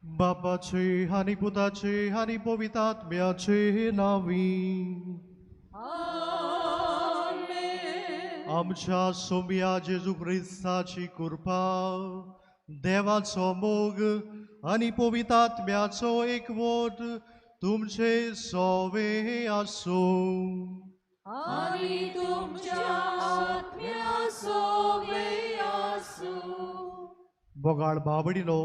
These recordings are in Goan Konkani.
बापाचे आनी पुताचे आनी पवित्र आत्म्याचे नांवी आमच्या सोम्या जेजू क्रिस्ताची कृपा, देवाचो मोग आनी पवित्र आत्म्याचो एकवट तुमचे सोवे आसूं आनी तुमच्या आत्म्या सोवे आसूं. बोगाळ बाबडीनो,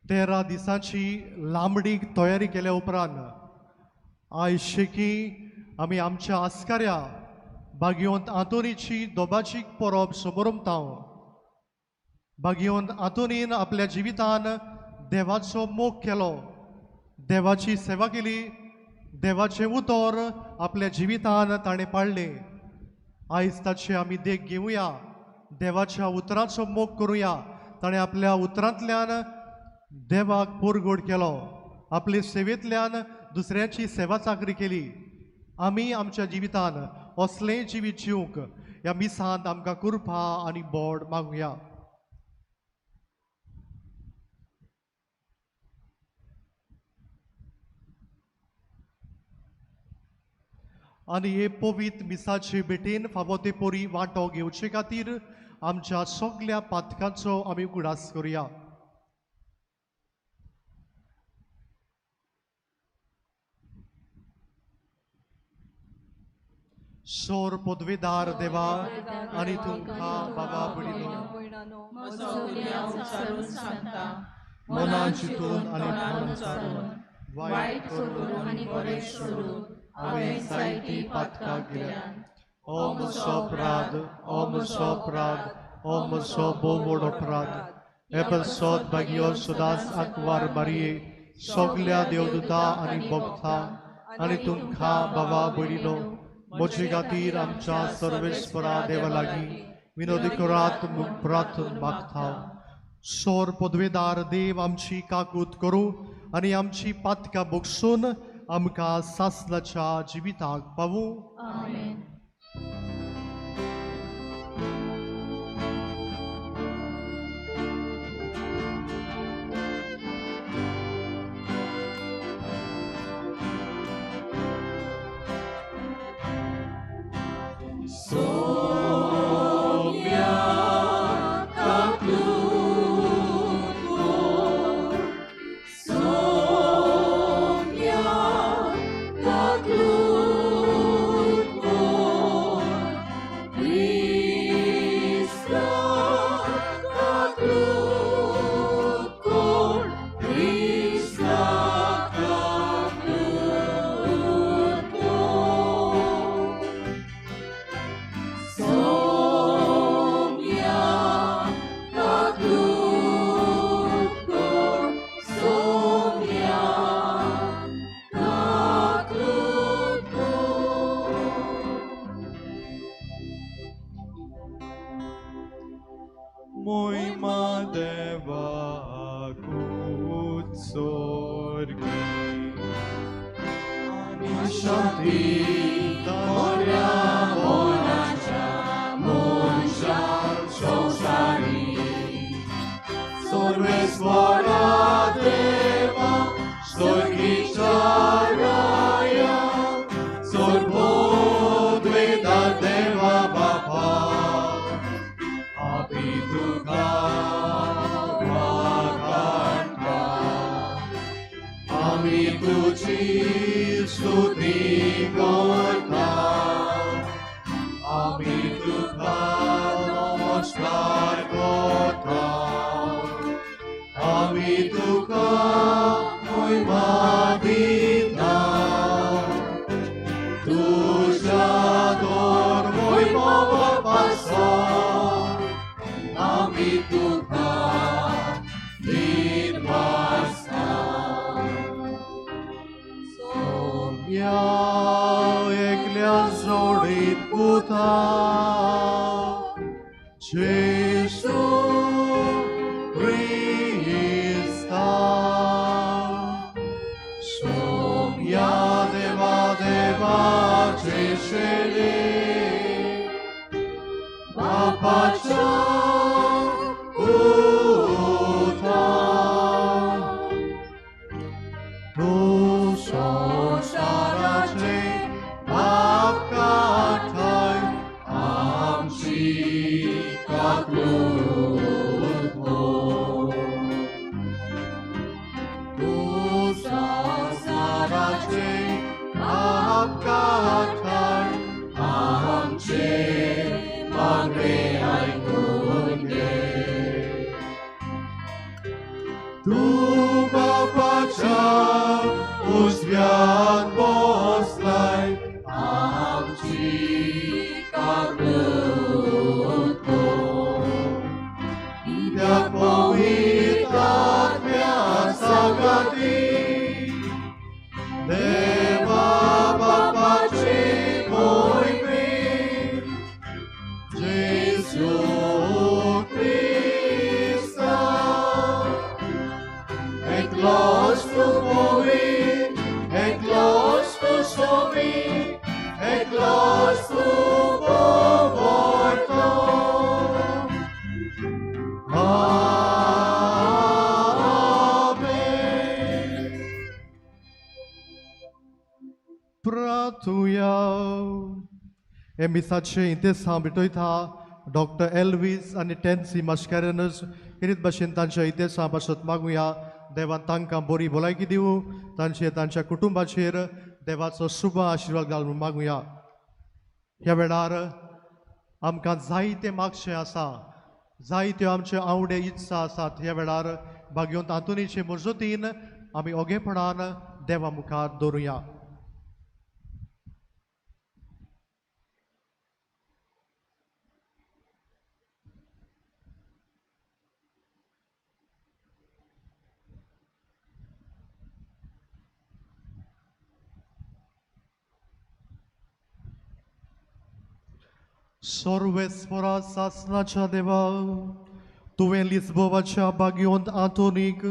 13 दिसांची लांबडीक तयारी केल्या उपरांत आयज शेकी आमी आमच्या आस्काऱ्या बागियोंत आंतोनीची दोबाची परब समोरमता. बागियोंत आंतोनीन आपल्या जिवितान देवाचो मोग केलो, देवाची सेवा केली, देवाचें उतर आपल्या जिवितान ताणें पाळ्ळें. आयज ताची आमी देख घेवया, देवाच्या उतराचो मोग करुया. ताणें आपल्या उतरांतल्यान देवाक पुरगोड केलो, आपले सेवेंतल्यान दुसऱ्याची सेवा चाकरी केली. आमी आमच्या जिवितान असलें जिवीत जिवंक ह्या मिसांत आमकां कृपा आनी बोड मागुया. आनी हे पवित्र मिसाचे भेटेन फावो ते परी वांटो घेवचे खातीर आमच्या सगल्या पातकांचो आमी उगडास करुया. सोर पदवेदार देवा आनी तुमकां बाबा भयणीनो मनान चिंतून आनी तोंडान उच्चारून वायट करून आनी बरें सोडून हांवें जायतीं पातकां केल्यांत. ओ म्हजो अपराध, ओ म्हजो अपराध, ओ म्हजो भोव व्हड अपराध. हे पासत भाग्यो सदांच आंकवार मारये, सगल्या देवदूता आनी भक्ता आनी तुमकां बाबा भयणीनो म्हजे खातीर आमच्या सर्वेस्परा देवा लागीं विनोदी करात प्रार्थना मागता. सोर पदवेदार देव आमची काकूत करूं आनी आमची पातकां बगसून आमकां सासणाच्या जिविताक पावूं. आमेन. Pacha Uta. आमची काकूत कर. कित्याक पवित्र आत्म्या सांगाती देवा बापाची मोहिमे जेजू क्रिस्ता एकलोच तूं पवित्र, एकलोच तूं सोबीत, एकलोच तूं पवळतो. आमेन. प्रार्थुया. हे मिसाचे इतिहास भेटयता डॉक्टर एल्वीस आनी टेन्सी मास्कारेनस हिरीत भाशेन तांच्या इतिहासा पासत मागुया. देवान तांकां बरी भलायकी दिवं, तांचे तांच्या कुटुंबाचेर देवाचो शुभ आशिर्वाद घाल म्हूण मागुया. ह्या वेळार आमकां जायते मागशें आसा, जायत्यो आमच्यो आवडे इत्सा आसात. ह्या वेळार भाग्यवंत आंतोनीचे मजतीन आमी ओगेपणान देवा मुखार दवरुया. सर्वेस्परा सासनाच्या देवा, तुवें लिस्बोवाच्या भाग्यवंत आंतोनीक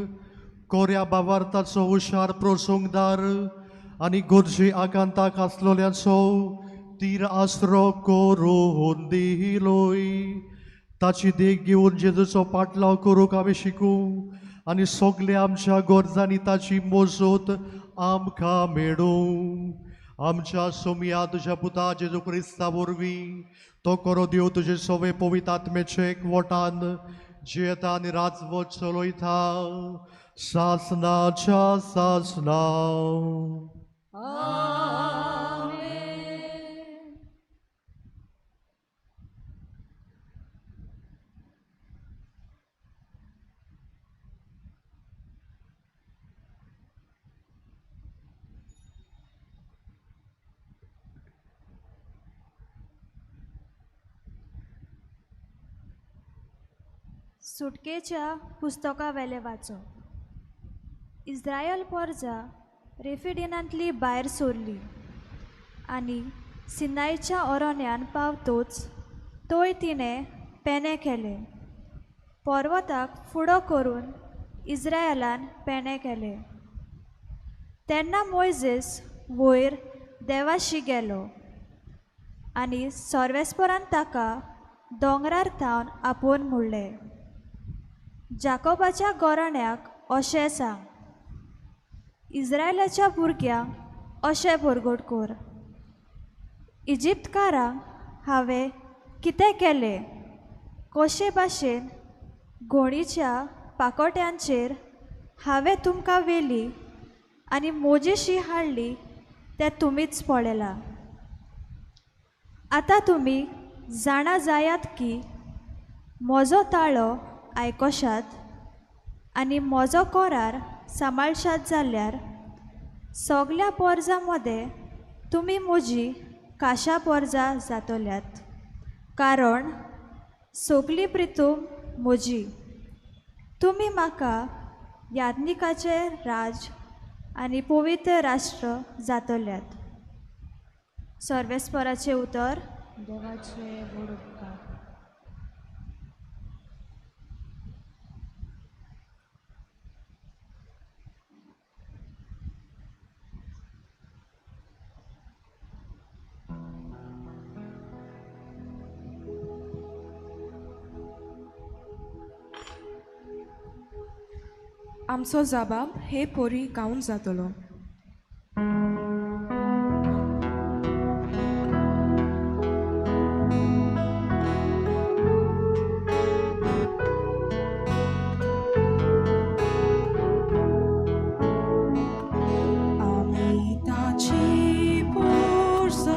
कोऱ्या बावार्थाचो हुशार प्रसंगदार आनी गरजे आकांताक आसलोल्याचो तीर आसरो करून दिलोय. ताची देख घेवन जेजूचो पाटलाव करूंक आमी शिकूं आनी सगळे आमच्या गरजांनी ताची मजत आमकां मेळूं. आमच्या सोमया तुज्या पुता जेजू क्रिस्ता वरवीं तो करो देव तुजे सवे पवित्र आत्म्याचे एकवटान जियेता आनी राजवट चलयता सासनाच्या सासना. आमेन. सुटकेच्या पुस्तका वेलें वाचो. इस्रायल पोरजा रेफिडिनांतली भायर सोरली आनी सिनायच्या ओरोन्यान पावतोच थंय तिणें पेणे केले. पर्वताक फुडो करून इस्रायलान पेणे केले. तेन्ना मोयजेस वयर देवाशी गेलो आनी सर्वेस्परान ताका दोंगरार थावन आपोवन म्हणलें, जाकोबाच्या गोराण्याक अशें सांग, इस्रायलाच्या भुरग्यांक अशें परगट कर, इजिप्तकारांक हांवें कितें केलें, कशे भाशेन घोणीच्या पाकोट्यांचेर हांवें तुमकां व्हेली आनी मोजेशी हाडली तें तुमीच पळयलां. आतां तुमी जाणा जायात की म्हजो ताळो आयकोशात आनी म्हजो कोरार सांबाळशात जाल्यार सगल्या पोरजां मदें तुमी म्हजी काशा पोरजां जातल्यात, कारण सगली प्रितूम म्हजी. तुमी म्हाका याज्ञिकाचें राज आनी पवित्र राष्ट्र जातल्यात. सर्वेस्पराचें उतर. देवाचे व्हड उपकार. आमचो जबाब हे पोरी गावन जातलो. आमी ताची पोरसां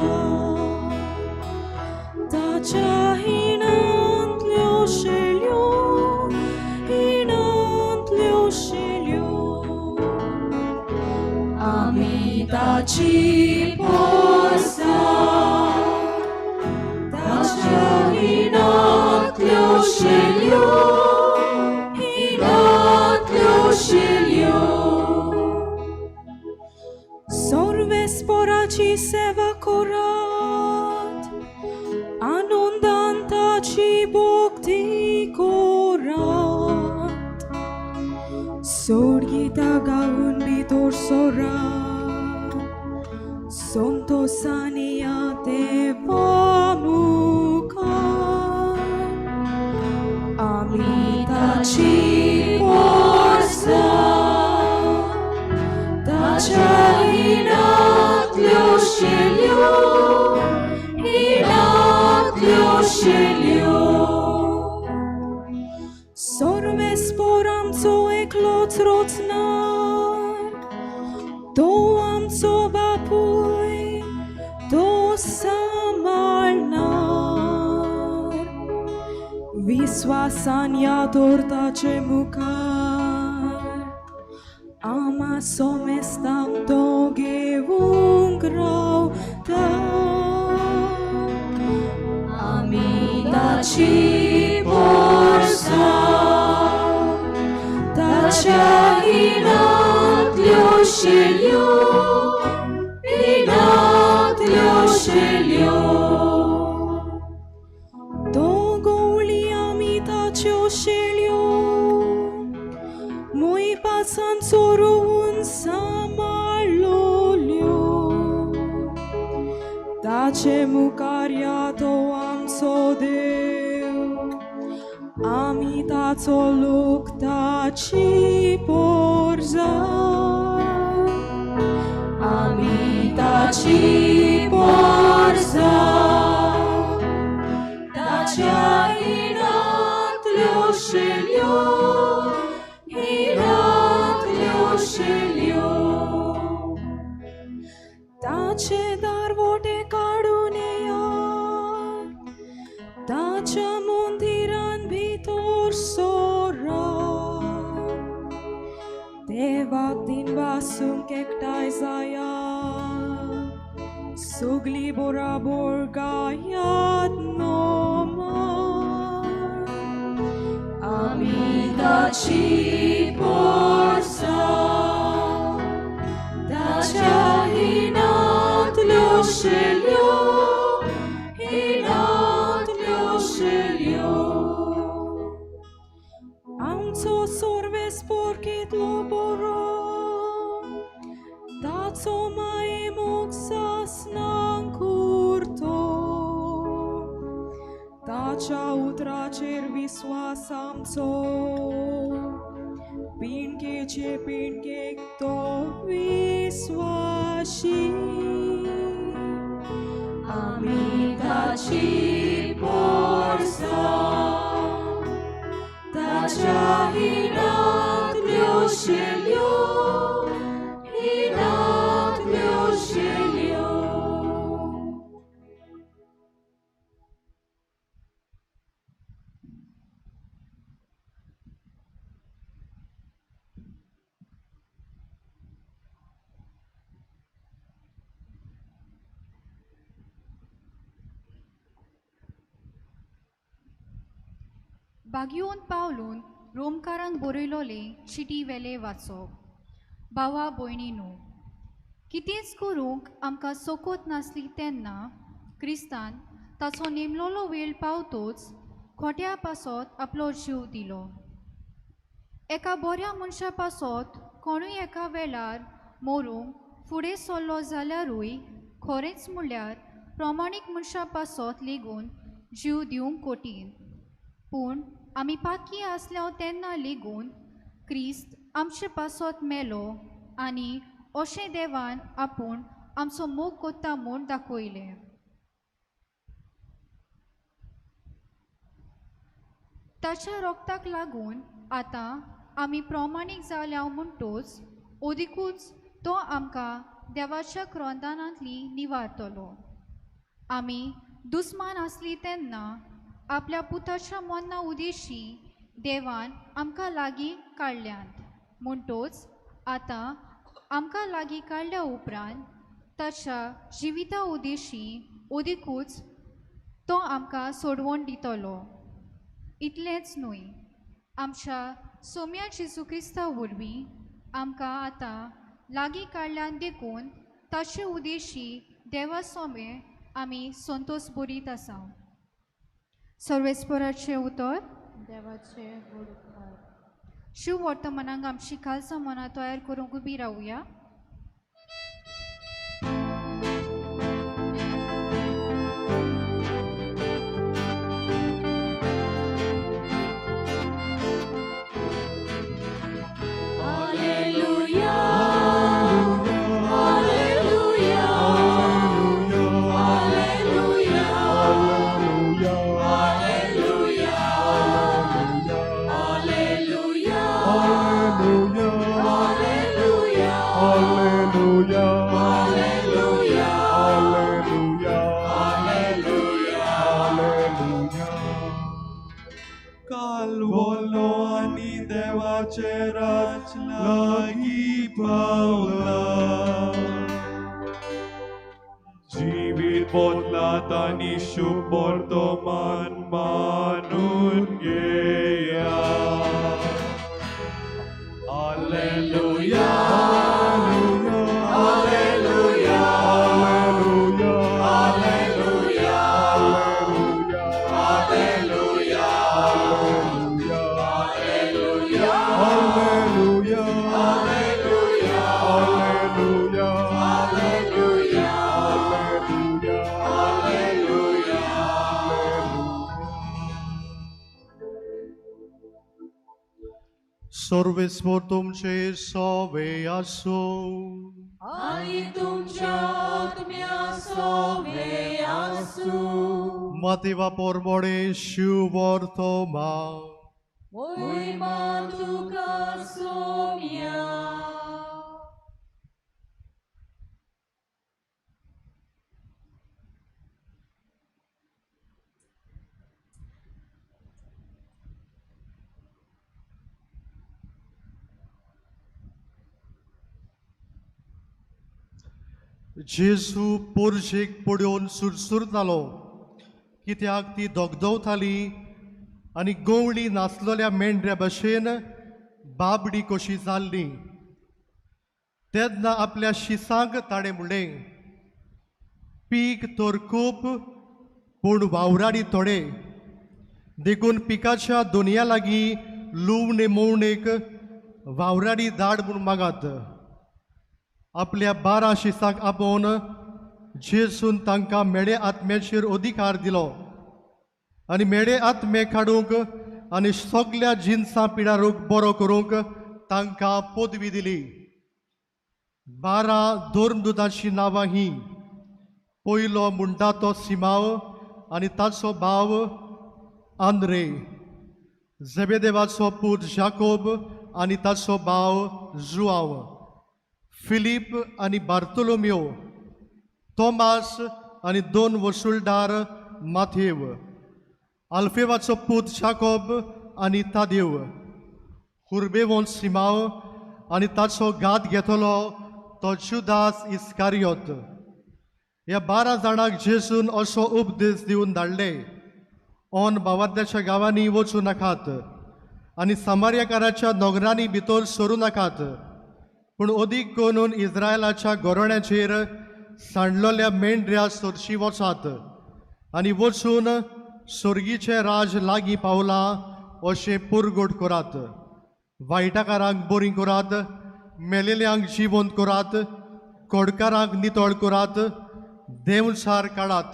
ताच्या हिणांतल्यो शेल्यो, हिणांतल्यो शेल्यो. आमी ताची पोरसां स्तुती कोरात सोड गीतां गावन भितर सोरात संतोसानी ह्या देवा मुखार आमी ताची पोरसां ताच्या हिणांतल्यो शेल्यो हिणांतल्यो शेल्यो सोर्वेस्पोर आमचो एकलोच रोचणार तो आमचो बापूय तो सांबाळणार विस्वासान ह्या ताचे मुखार आमा सोमेस्तांक तो घेवंक रावता आमी ताची पोरसां ताच्या हिणांतल्यो शेल्यो हिणांतल्यो शेल्यो तो गवळी आमी ताच्यो शेल्यो मोयपासान चोरून सांबाळलोल्यो ताचे मुखार या तो आमचो देव आमी ताचो लोक ताची पोरसां आमी ताची पोरसां ताच्या हिणांतल्यो शेल्यो हिणांतल्यो शेल्यो ताचे दारवोटे काडून येयात ताच्या मंदिरान भितर सोरात देवाक दिनवासूंक एकठांय जायात सगळीं बराबर गायात नोमान आमी ताची पोरसां ताच्या हिणांतल्यो शेल्यो हिणांतल्यो शेल्यो आमचो सोर्वेस्पोर कितलो बरो ताचो माये मोग सासणाक उरतो ताच्या उतराचेर विस्वास आमचो पिणकेचे पिणकेक तो विस्वाशी आमी ताची पोरसां ताच्या हिणांतल्यो शेल्यो हिणांतल्यो शेल्यो. बागयोन पावलून रोमकारांक बरयलोले चिटी वेले वाचप. भावा भयणीनू, कितेंच करूंक आमकां सोकोत नासली तेन्ना क्रिस्तान ताचो नेमलोलो वेळ पावतोच खोट्या पासत आपलो जीव दिलो. एका बऱ्या मनशा पासत कोणूय एका वेळार मरूंक फुडें सरलो जाल्यारूय खरेंच म्हणल्यार प्रमाणीक मनशा पासत लेगून जीव दिवंक कठीण. पूण आमी पातकी आसल्या तेन्ना लेगून क्रिस्त आमचे पासत मेलो आनी अशें देवान आपूण आमचो मोग कोत्ता म्हूण दाखयलें. ताच्या रोगताक लागून आतां आमी प्रमाणीक जाल्या म्हणटोच ओदिकूच तो आमकां देवाच्या क्रोंदानांतली निवारतलो. आमी दुस्मान आसली तेन्ना आपल्या पुताच्या मन्ना उदेशी देवान आमकां लागीं काडल्यांत म्हणटोच आतां आमकां लागीं काडल्या उपरांत ताच्या जिविता उदेशी ओदिकूच तो आमकां सोडवण दितलो. इतलेंच न्हय, आमच्या सोम्या जेजू क्रिस्ता वरवीं आमकां आतां लागीं काडल्यान देखून ताचे उदेशी देवा सोमे आमी संतोश बरीत आसा. सर्वेस्पराचें उतर. देवाचे व्हड उपकार. शिव वर्तमानाक आमची खालसा मनां तयार करूंक उबी रावया. शुभवर्तमान मानून घेया. Hallelujah, hallelujah, hallelujah, hallelujah, hallelujah, hallelujah, hallelujah, hallelujah. सर्वेस्पर तुमचे सोवे आसूं. आनी तुमच्या आत्म्या सोवे आसूं. मातेवा पोरमोडे शिववर्तमान. मोहिमा तुका सोम्या. जेजू पोरजेक पडोवन सुरसुरतालो कित्याक ती दोगदवताली आनी गोवणी नासलेल्या मेंढऱ्या भशेन बाबडी कशी जाल्ली. तेन्ना आपल्या शिसांक ताणें म्हणलें, पीक तर खूब पूण वावराडी थोडे, देखून पिकाच्या दोनया लागीं लुवणे मोवणेक वावराडी धाड म्हूण मागात. आपल्या 12 शिसांक आपोवन जेजून तांकां मेळे आत्म्याचेर अधिकार दिलो आनी मेळे आत्मे काडूंक आनी सगल्या जिनसां पिडारूंक बरो करूंक तांकां पदवी दिली. 12 धर्मदुतांचीं नांवां हीं. पयलो म्हणटा तो सिमाव आनी ताचो भाव आंद्रे, जेबेदेवाचो पूत जाकोब आनी ताचो भाव जुआव, फिलीप आनी बार्तोलोमियो, तोमास आनी 2 वसुलदार माथेव, आल्फेवाचो पूत जाकोब आनी तादेव, हुर्बेवोन सिमाव आनी ताचो घात घेतलो तो जुदास इस्कारियोत. ह्या 12 जाणांक जेजून असो उपदेश दिवन धाडले, ऑन भावार्थ्याच्या गांवांनी वचूं नाकात आनी सामार्याकाराच्या नगरांनी भितर सरूं नाकात, पूण अदीक करून इस्रायलाच्या गोरण्याचेर सांडलेल्या मेंढऱ्या सरशी वचात आनी वचून सर्गीचें राज लागीं पावलां अशें पुरगोट करात. वायटाकारांक बरीं करात, मेलेल्यांक जिवंत करात, कोडकारांक नितळ करात, देंवचार काडात.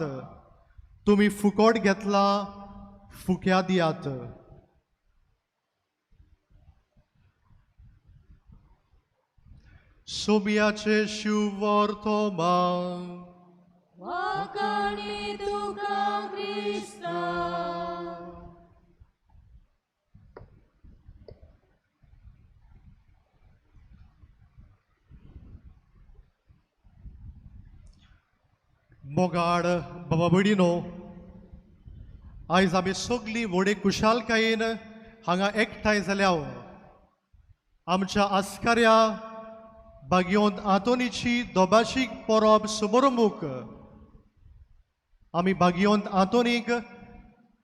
तुमी फुकट घेतला, फुक्या दियात. सोबियाचे शिववर्तमान. वाखाणी तुका क्रिस्ता. मोगाड बाबा भयणीनो, आयज आमी सगळीं व्हडे खुशालकायेन हांगा एकठांय जाल्या. आमच्या आस्काऱ्या बागयोंत आंतोनीची दोबाशीक परब समोरमुख आमी बागयोंत आंतोनीक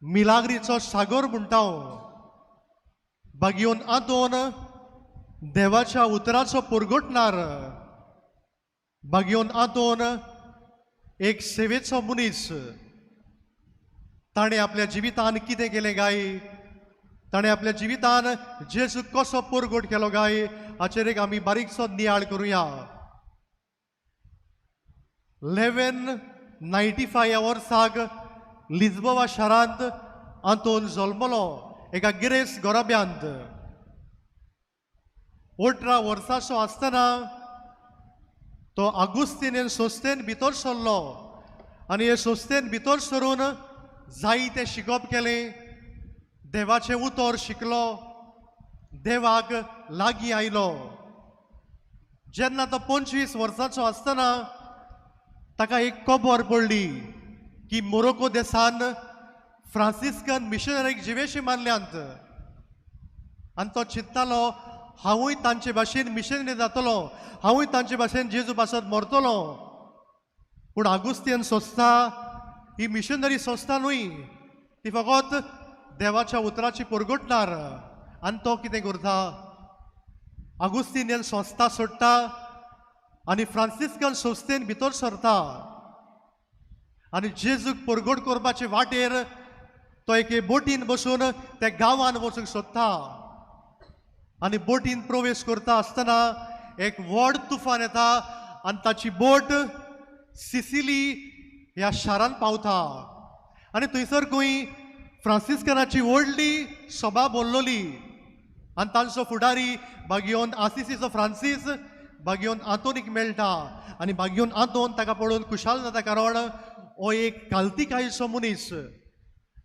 मिलाग्रीचो सागर म्हणटा. बागयोन आंतोन देवाच्या उतराचो पुरगुटणार, बागयोन आंतोन एक सेवेचो मनीस. ताणें आपल्या जिवितान कितें केलें गाय, ताणें आपल्या जिवितान जेजू कसो परगट केलो गाय, हाचेर एक आमी बारीकसो नियाळ करुया. 1195 ह्या वर्साक लिज्बोवा शारांत आंतोन जल्मलो एका गिरेस्त घराब्यांत. 18 वर्सांचो आसतना तो आगुस्तीन संस्थेन भितर सरलो आनी हे संस्थेन भितर सरून जायतें शिकप केलें, देवाचें उतर शिकलो, देवाक लागीं आयलो. जेन्ना तो 25 वर्सांचो आसतना ताका एक खबर पडली की मोरोको देसान फ्रांसिस्कन मिशनरीक जिवेशी मारल्यांत आनी तो चिंत्तालो हांवूय तांचे भाशेन मिशनरी जातलो, हांवूय तांचे भाशेन जेजू पासत मरतलो. पूण आगुस्तीन संस्था ही मिशनरी संस्था न्हय, ती फकत देवाच्या उतराची परगटणार. आनी तो कितें करता, आगुस्तीनियन संस्था सोडटा आनी फ्रांसिस्कन संस्थेन भितर सरता आनी जेजूक परगट करपाचे वाटेर तो एके बोटीन बसून त्या गांवान वचूंक सोदता. आनी बोटीन प्रवेश करता आसतना एक व्हड तुफान येता आनी ताची बोट सिसिली ह्या शारांत पावता आनी थंयसर खंय फ्रांसिस्कनाची व्हडली सभा बोल्लोली आनी तांचो फुडारी बागियोन आसिसीचो फ्रांसीस बागियोन आंतोनीक मेळटा आनी बागियोन आंतोन ताका पळोवन खुशाल जाता, कारण हो एक कालतिकायेचो मनीस.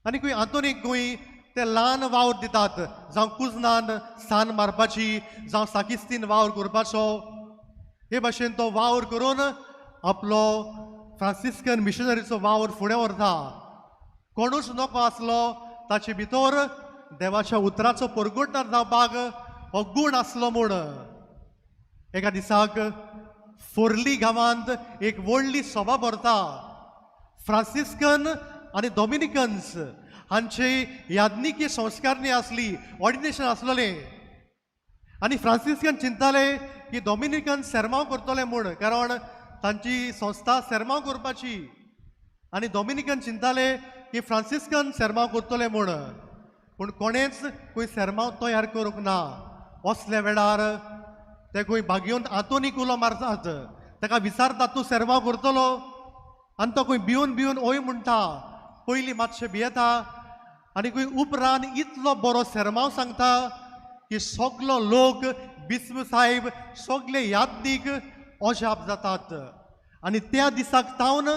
आनी खंय आंतोनीक खंय ते ल्हान वावर दितात, जावं कुजनान सान मारपाची, जावं साकिस्तीन वावर करपाचो. हे भाशेन तो वावर करून आपलो फ्रांसिस्कन मिशनरीचो वावर फुडें व्हरता. कोणूच नको आसलो ताचे भितर देवाच्या उतराचो परगटणार जावपाक हो गूण आसलो म्हूण. एका दिसाक फोर्ली गांवांत एक व्हडली सभा भरता. फ्रांसिस्कन आनी डॉमिनिकन्स हांचे याज्ञिकी संस्कारणी आसली, ऑर्डिनेशन आसलेलें. आनी फ्रांसिस्कन चिंताले की डॉमिनिकन सेर्मांव करतले म्हूण, कारण तांची संस्था सेर्मांव करपाची. आनी डॉमिनिकन चिंताले की फ्रांसिस्कन सेर्मांव करतले म्हूण, पूण कोणेच खंय सेर्मांव तयार करूंक ना. असल्या वेळार ते खंय बागियोन आंतोनीक उलो मारतात, ताका विचारतात तूं सेर्मांव करतलो? आनी तो खंय भिवन भिवन ओय म्हणटा. पयलीं मातशें भियेता आनी खंय उपरांत इतलो बरो सेर्मांव सांगता की सगलो लोक बिस्म साहेब सगले यादीक अजाप जातात. आनी त्या दिसाक तावन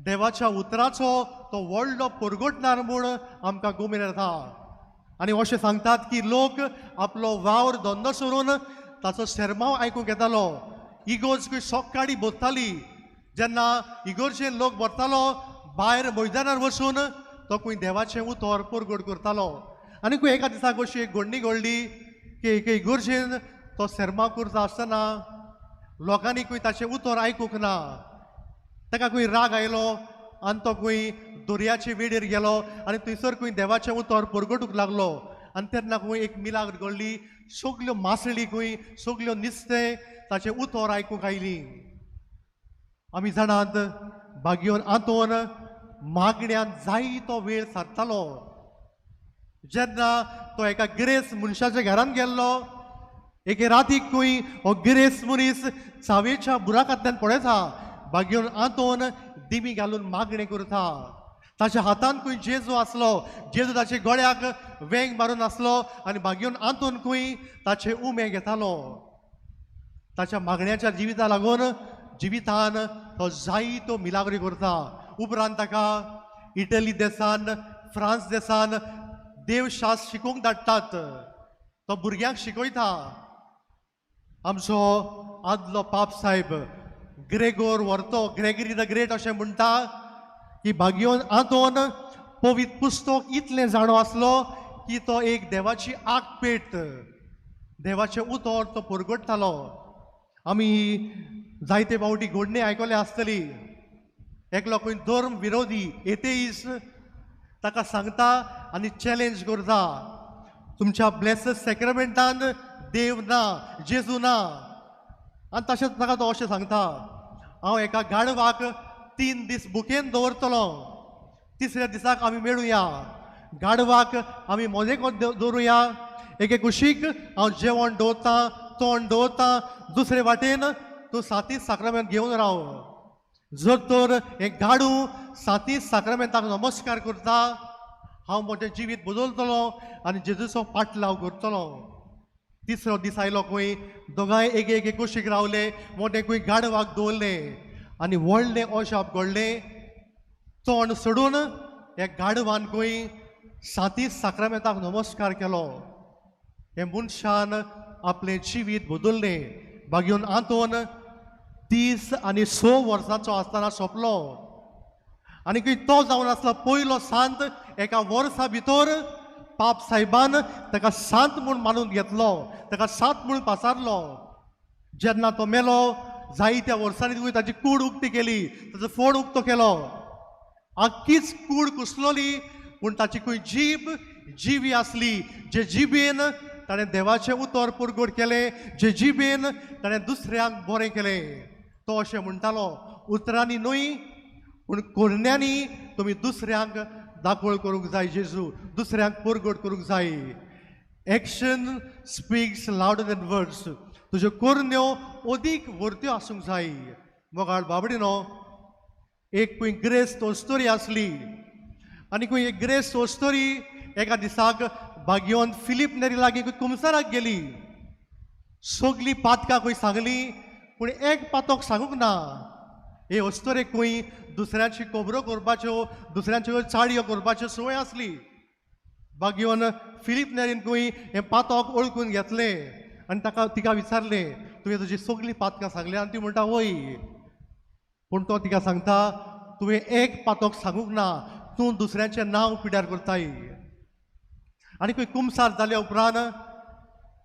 देवाच्या उतराचो तो व्हडलो परगटणार म्हूण आमकां गुमेर येता. आनी अशें सांगतात की लोक आपलो वावर धंदो सोडून ताचो सेर्मांव आयकूंक येतालो. इगोर्ज खंय सकाळी भरताली, जेन्ना इगोर्जेन लोक भरतालो भायर मैदानार वचून तो खंय देवाचें उतर परगट करतालो. आनी खंय एका दिसाक अशी एक घडणी घडली की एके इगोर्जेन तो सेर्मांव करता आसतना लोकांनी खंय ताचें उतर आयकूंक ना. ताका खंय राग आयलो आनी तो खंय दर्याचे वेडीर गेलो आनी थंयसर खंय देवाचें उतर परगटूंक लागलो. आनी तेन्ना खंय एक मिलाग्र घडली, सगल्यो मासळी खंय सगल्यो नुस्तें ताचें उतर आयकूंक आयलीं. आमी जाणात बागियोन आंतोन मागण्यान जायतो वेळ सारतालो. जेन्ना तो एका गिरेस्त मनशाच्या घरान गेल्लो, एके रातीक खंय हो गिरेस्त मनीस चावेच्या बुराकांतल्यान पळयता बागियोन आंतोन दिमी घालून मागणें करता. ताच्या हातान खंय जेजू आसलो, जेजू ताचे गळ्याक वेंग मारून आसलो आनी बागियोन आंतोन खंय ताचे उमे घेतालो. ताच्या मागण्याच्या जिविता लागून जिवितान तो जायतो मिलाग्री करता. उपरांत ताका इटली देसान फ्रांस देसान देवशास्त्र शिकोवंक धाडटात, तो भुरग्यांक शिकयता. आमचो आदलो पाप साहेब ग्रेगोर व्हरतो, ग्रेगरी the great अशें म्हणटा की बागियोन आंतोन पवित्र पुस्तक इतलें जाणो आसलो की तो एक देवाची आग पेट, देवाचें उतर तो परगटतालो. आमी जायते फावटी घडणी आयकले आसतली. एकलो खंय धर्म विरोधी एतेइस्ट ताका सांगता आनी चॅलेंज करता, तुमच्या ब्लेसड सॅक्रमेंटान देव ना, जेजू ना. आनी तशेंच ताका तो अशें सांगता, हांव एका गाडवाक 3 दीस बुकेन दवरतलो, तिसऱ्या दिसाक आमी मेळुया, गाडवाक आमी मोदेको दवरुया, एके कुशीक हांव जेवण दवरतां, तोंड दवरतां, दुसरे वाटेन तूं सातीस साक्रामेंत घेवन राव. जर तर हें गाडू सातीस साक्रामेंताक नमस्कार करता, हांव म्हजें जिवीत बदलतलो आनी जेजूचो पाटलाव करतलो. तिसरो दीस आयलो खंय दोगांय एक एके कुशीक रावले, मोटें खंय गाडवाक दवरलें आनी व्हडलें अजाप घडलें. तोंड सोडून ह्या गाडवान खंय सातीस साक्रामेंताक नमस्कार केलो. हे मनशान आपलें जिवीत बदललें. बागेवन आंतोन 36 वर्सांचो आसतना सोंपलो आनी तो जावन आसलो पयलो सांत. एका वर्सा भितर पाप साहेबान ताका सांत म्हूण मानून घेतलो, ताका सांत म्हूण पासारलो. जेन्ना तो मेलो जायत्या वर्सांनी ताची कूड उक्ती केली, ताचो फोड उक्तो केलो, आख्खीच कूड कुसलोली, पूण ताची खंय जीब जिवी आसली, जे जिबेन ताणें देवाचें उतर पुरगोड केलें, जे जिबेन ताणें दुसऱ्यांक बरें केलें. तो अशें म्हणटालो, उतरांनी न्हय पूण कोरण्यांनी तुमी दुसऱ्यांक दाखोळ करूंक जाय, जेजू दुसऱ्यांक पुरगोड करूंक जाय. Action speaks louder than words. तुज्यो कोरण्यो अदीक व्हरत्यो आसूंक जाय. मोगाळ बाबडिनो, एक खंय ग्रेस्त अस्तोरी आसली आनी खंय एक ग्रेस्त अस्तोरी एका दिसाक बागयोन फिलीप नेरी लागीं खंय कुमसाराक गेली. सगलीं पातकां खंय सांगली पूण एक पातक सांगूंक ना. हे अस्तोरेक खंय दुसऱ्यांची खबरो करपाच्यो, दुसऱ्यांच्यो चाडयो करपाच्यो संवय आसली. बागयोन फिलीप नेरीन खंय हें पातक वळखून घेतलें आनी ताका तिका विचारलें, तुवें तुजी सगलीं पातकां सांगल्या? आनी ती म्हणटा वय. पूण तो तिका सांगता, तुवें एक पातक सांगूंक ना, तूं दुसऱ्यांचें नांव पिड्यार करताय. आनी खंय कुमसार जाल्या उपरांत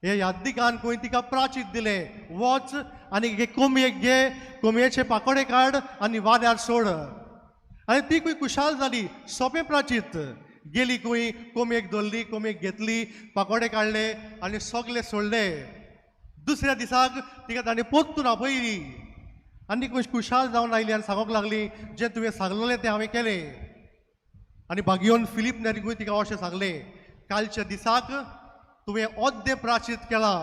हे याददिकान खंय तिका प्राचीत दिलें, वच आनी एक कोंबयेक घे, कोंबयेचे पाकोडे काड आनी वाऱ्यार सोड. आनी ती खंय खुशाल जाली, सोंपें प्राचीत. गेली खंय कोंबयेक धरली, कोंबयेक घेतली, पाकोडे काडले आनी सगले सोडले. दुसऱ्या दिसाक तिका ताणें परतून आपयली आनी ती खुशाल जावन आयली आनी सांगूंक लागली, जें तुवें सांगलेलें तें हांवें केलें. आनी बागयोन फिलीप नेरीकूय तिका अशें सांगलें, कालच्या दिसाक तुवें अर्दें प्राचीत केलां,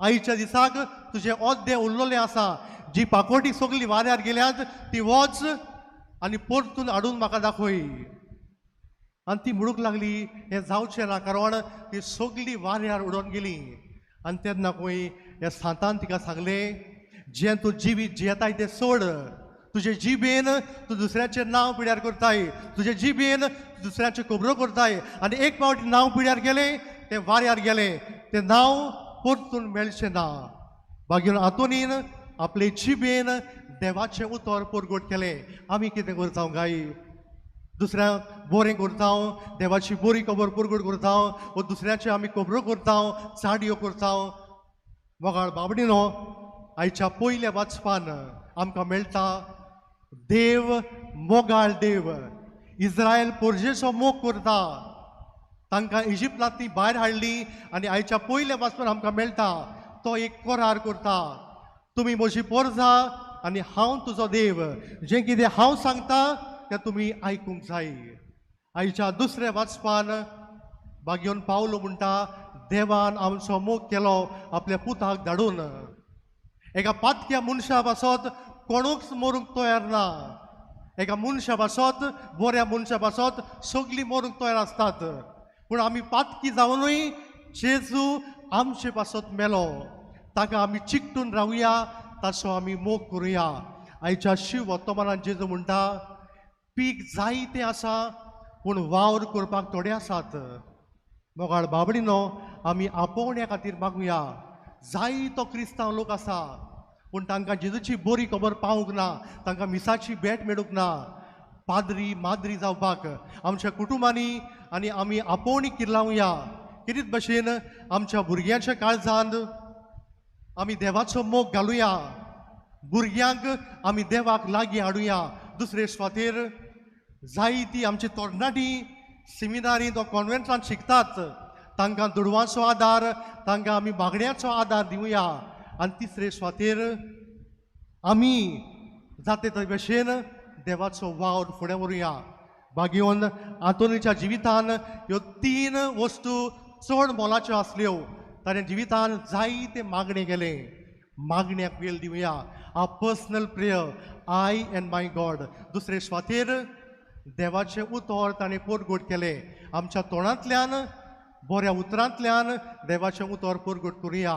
आयच्या दिसाक तुजें अर्दें उरलेलें आसा, जी पाकोटी सगली वाऱ्यार गेल्यात ती वच आनी परतून हाडून म्हाका दाखय. आनी ती म्हणूंक लागली, हें जावचें ना, कारण ती सगली वाऱ्यार उडोवन गेली. आनी तेन्ना खंय ह्या सांतान तिका सांगलें, जें तूं जिवीत जियेताय तें सोड, तुजे जिबेन तूं दुसऱ्याचें नांव पिड्यार करताय, तुजे जिबेन दुसऱ्याच्यो खबरो करताय, आनी एक फावट नांव पिड्यार गेलें तें वाऱ्यार गेलें, तें नांव परतून मेळचें ना. बागेवन आंतोनीन आपले जिबेन देवाचें उतर परगट केलें. आमी कितें करता गाय? दुसऱ्यांक बरें करता, देवाची बरी खबर परगट करता, वो दुसऱ्याच्यो आमी खबरो करता, चाडयो करता. मोगाळ बाबडिनो, आयच्या पयल्या वाचपान आमकां मेळटा देव मोगाळ देव इस्रायल पोरजेचो मोग करता, तांकां इजिप्तांतली भायर हाडली आनी आयच्या पयल्या वाचपान आमकां मेळटा तो एक करार करता, तुमी म्हजी पोरजा आनी हांव तुजो देव, जें कितें हांव सांगता तें तुमी आयकूंक जाय. आयच्या दुसऱ्या वाचपान बागयोन पावलो म्हणटा, देवान आमचो मोग केलो आपल्या पुताक धाडून. एका पातक्या मनशा पासत कोणूच मरूंक तयार ना, एका मनशा पासत, बऱ्या मनशा पासत सगलीं मरूंक तयार आसतात, पूण आमी पातकी जावनूय जेजू आमचे पासत मेलो. ताका आमी चिकटून रावया, ताचो आमी मोग करुया. आयच्या शिव वर्तमानान जेजू म्हणटा, पीक जायतें आसा पूण वावर करपाक थोडे आसात. मोगाळ बाबडिनो, आमी आपोवण्या खातीर मागुया. जायतो क्रिस्तांव लोक आसा पूण तांकां जेजूची बरी खबर पावूंक ना, तांकां मिसाची भेट मेळूंक ना. पाद्री माद्री जावपाक आमच्या कुटुंबांनी आनी आमी आपोवणी किर्लावया. कितें भशेन आमच्या भुरग्यांच्या काळजांत आमी देवाचो मोग घालुया, भुरग्यांक आमी देवाक लागीं हाडुया. दुसरे सुवातेर जायती आमची तरणाटी सिमिनारींत वा कॉन्वेंटांत शिकतात, तांकां दुडवांचो आदार, तांकां आमी मागण्याचो आदार दिवया. आनी तिसरे सुवातेर आमी जाते ते भशेन देवाचो वावर फुडें व्हरुया. भाग्यवंत आंतोनीच्या जिवितान ह्यो तीन वस्तू चड मोलाच्यो आसल्यो. ताणें जिवितान जायते मागणें केलें. मागण्याक वेळ दिवया. A personal prayer, I and my God. दुसरे सुवातेर देवाचें उतर ताणें पोरगोट केलें. आमच्या तोंडांतल्यान बऱ्या उतरांतल्यान देवाचें उतर पोरगोट करुया.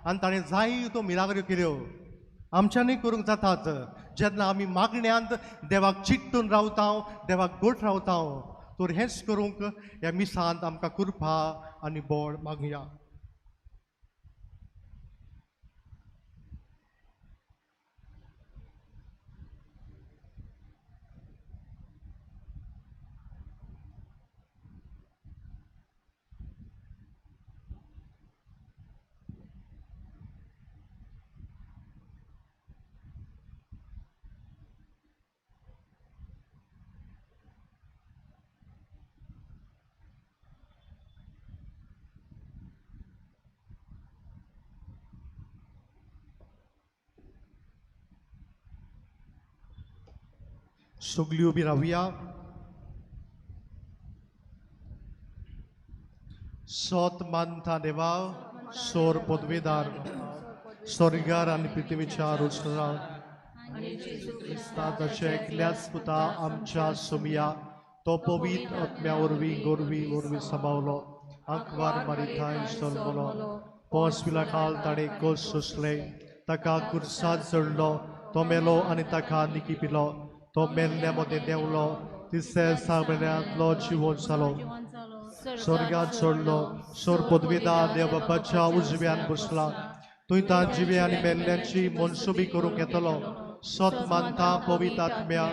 आनी ताणें जायत्यो मिराग्यो केल्यो. आमच्यांनी करूंक जातात जेन्ना आमी मागण्यांत देवाक चिकटून रावता, देवाक गोट रावता. तर हेंच करूंक ह्या मिसांत आमकां कृपा आनी बळ मागया. सगळीं उबी रावया. सोत मानता देवा, सोर पदवीदार, स्वर्गार आनी पृथ्वीच्या रचना क्रिस्ताच्या एकल्याच पुता आमच्या सोमया, तो पवित्र आत्म्या वरवीं गोरवी वरवीं सांबावलो, आंकवार मारिथाय जल्मलो, पोस विला काल ताणें कोस सोंसले, ताका कुर्सात चडलो, तो मेलो आनी ताका निकी पिलो, तो मेल्ल्या मदें देंवलो, तिसऱ्या सामन्यांतलो जिवन जालो, स्वर्गात चडलो, सोर पदवीदार देव बापाच्या उजव्यान बसला, थंय तां जिवे आनी मेल्ल्यांची मनसुबी करूंक येतलो. सत मानता पवित्र आत्म्या,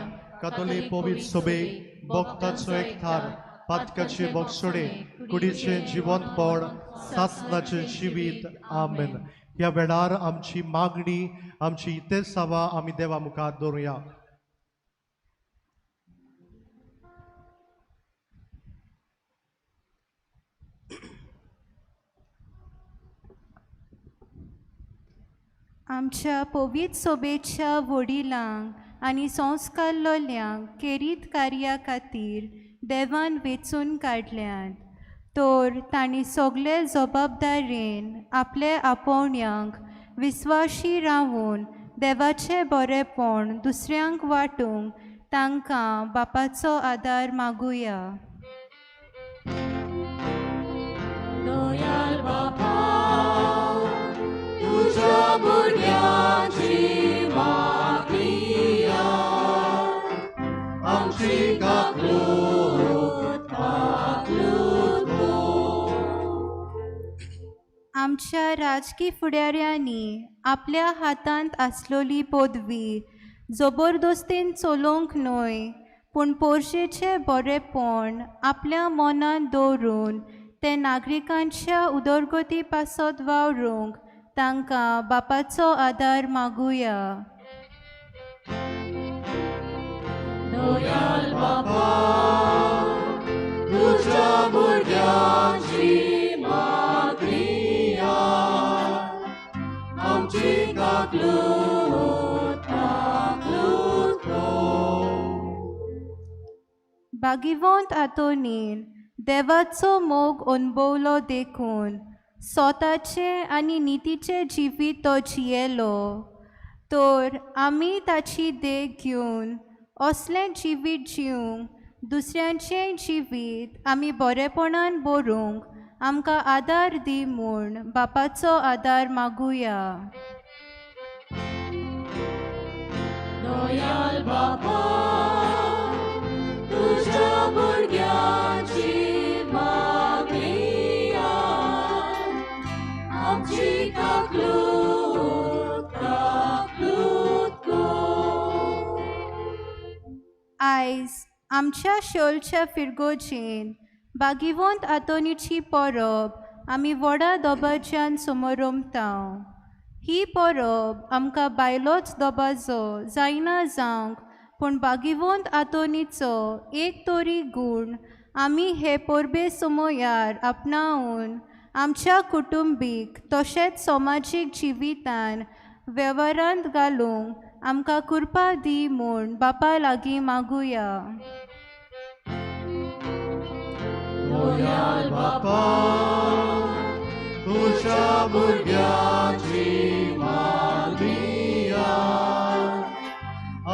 कातोलीक पवित्र सोबे, भक्ताचो एकठार, पातकाचे बक्षोडे, कुडीचें जिवंतपण, सासनाचें जिवीत. आमेन. ह्या वेळार आमची मागणी, आमची इतेसावां आमी देवा मुखार दवरुया. आमच्या पवित्र सोबेच्या वडिलांक आनी संस्कारलोल्यांक केरीत कार्या खातीर देवान वेंचून काडल्यात, तर तांणी सगळे जबाबदारेन आपले आपोवण्यांक विस्वाशी रावून देवाचें बरेंपण दुसऱ्यांक वांटूंक तांकां बापाचो आदार मागुया. दयाळ बापा, तुज्या भुरग्यांची मागणीया, आमची काकलूत काकलूत. आमच्या राजकी फुडाऱ्यांनी आपल्या हातांत आसलोली पदवी जबरदस्तीन चलोवंक न्हय, पूण पोरशेचें बरेंपण आपल्या मनांत दवरून ते नागरिकांच्या उदरगती पासत वावरूंक तांकां बापाचो आदार मागुया. दयाळ बापा, तुज्या भुरग्यांची मागणीया, आमची काकलूत काकलूत. भागिवंत आंतोनीन देवाचो मोग अणभवलो देखून स्वताचें आनी नितीचें जिवीत तो जियेलो, तर आमी ताची देख घेवन असलें जिवीत जिवंक दुसऱ्यांचें जिवीत आमी बरेपणान बरोवंक आमकां आदार दी म्हूण बापाचो आदार मागुया. दयाळ बापा, तुज्या भुरग्यांची मागणीया, आमची काकलूत काकलूत. आयज आमच्या शोलच्या फिरगोजेन भागिवंत आंतोनीची परब आमी व्हडा दबाज्यान समरमता. ही परब आमकां बायलोच दबाजो जायना जावंक, पूण भागिवंत आंतोनीचो एक तरी गूण आमी हे परबे समयार आपणावन आमच्या कुटुंबीक तशेंच समाजीक जिवितान वेव्हारांत घालूंक आमकां कृपा दी म्हूण बापा लागीं मागुया. दयाळ बापा, तुज्या भुरग्याची मागणी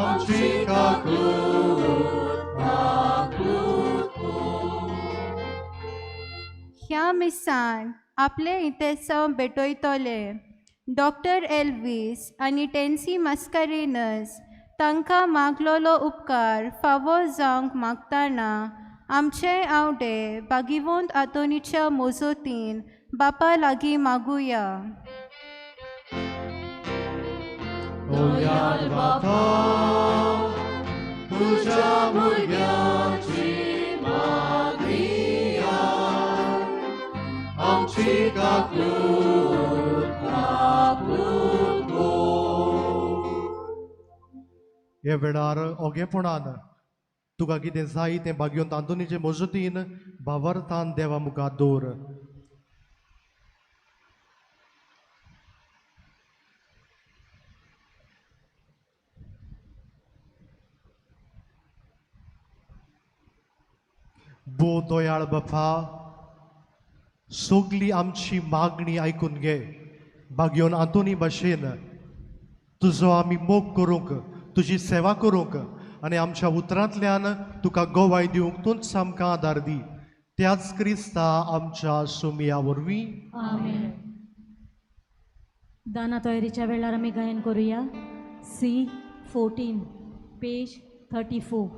आमची काकूत काकूत कर. ह्या मिसान आपले इतेसांव भेटयतले डॉक्टर एल्वीस आनी टेन्सी मास्कारेनस तांकां मागलोलो उपकार फावो जावंक मागतना आमचे आवडे बागिवंत आंतोनीच्या मोजोतीन बापा लागीं मागुया. दयाळ बापा, तुज्या भुरग्याची मागणी आमची काकूत काकूत कर. हे वेळार ओगेपणान तुका कितें जाय तें भाग्योन आंतोनीचे मजतीन भावार्थान देवा मुखार दवर. भोव दयाळ बापा, सगली आमची मागणी आयकून घे. भाग्योन आंतोनी भाशेन तुजो आमी मोग करूंक, तुजी सेवा करूंक आनी आमच्या उतरांतल्यान तुका गवाय दिवंक तूंच आमकां आदार दी. त्याच क्रिस्ता आमच्या सोमिया वरवीं. आमेन. दाना तयारीच्या वेळार आमी गायन करुया. C 14 page 34.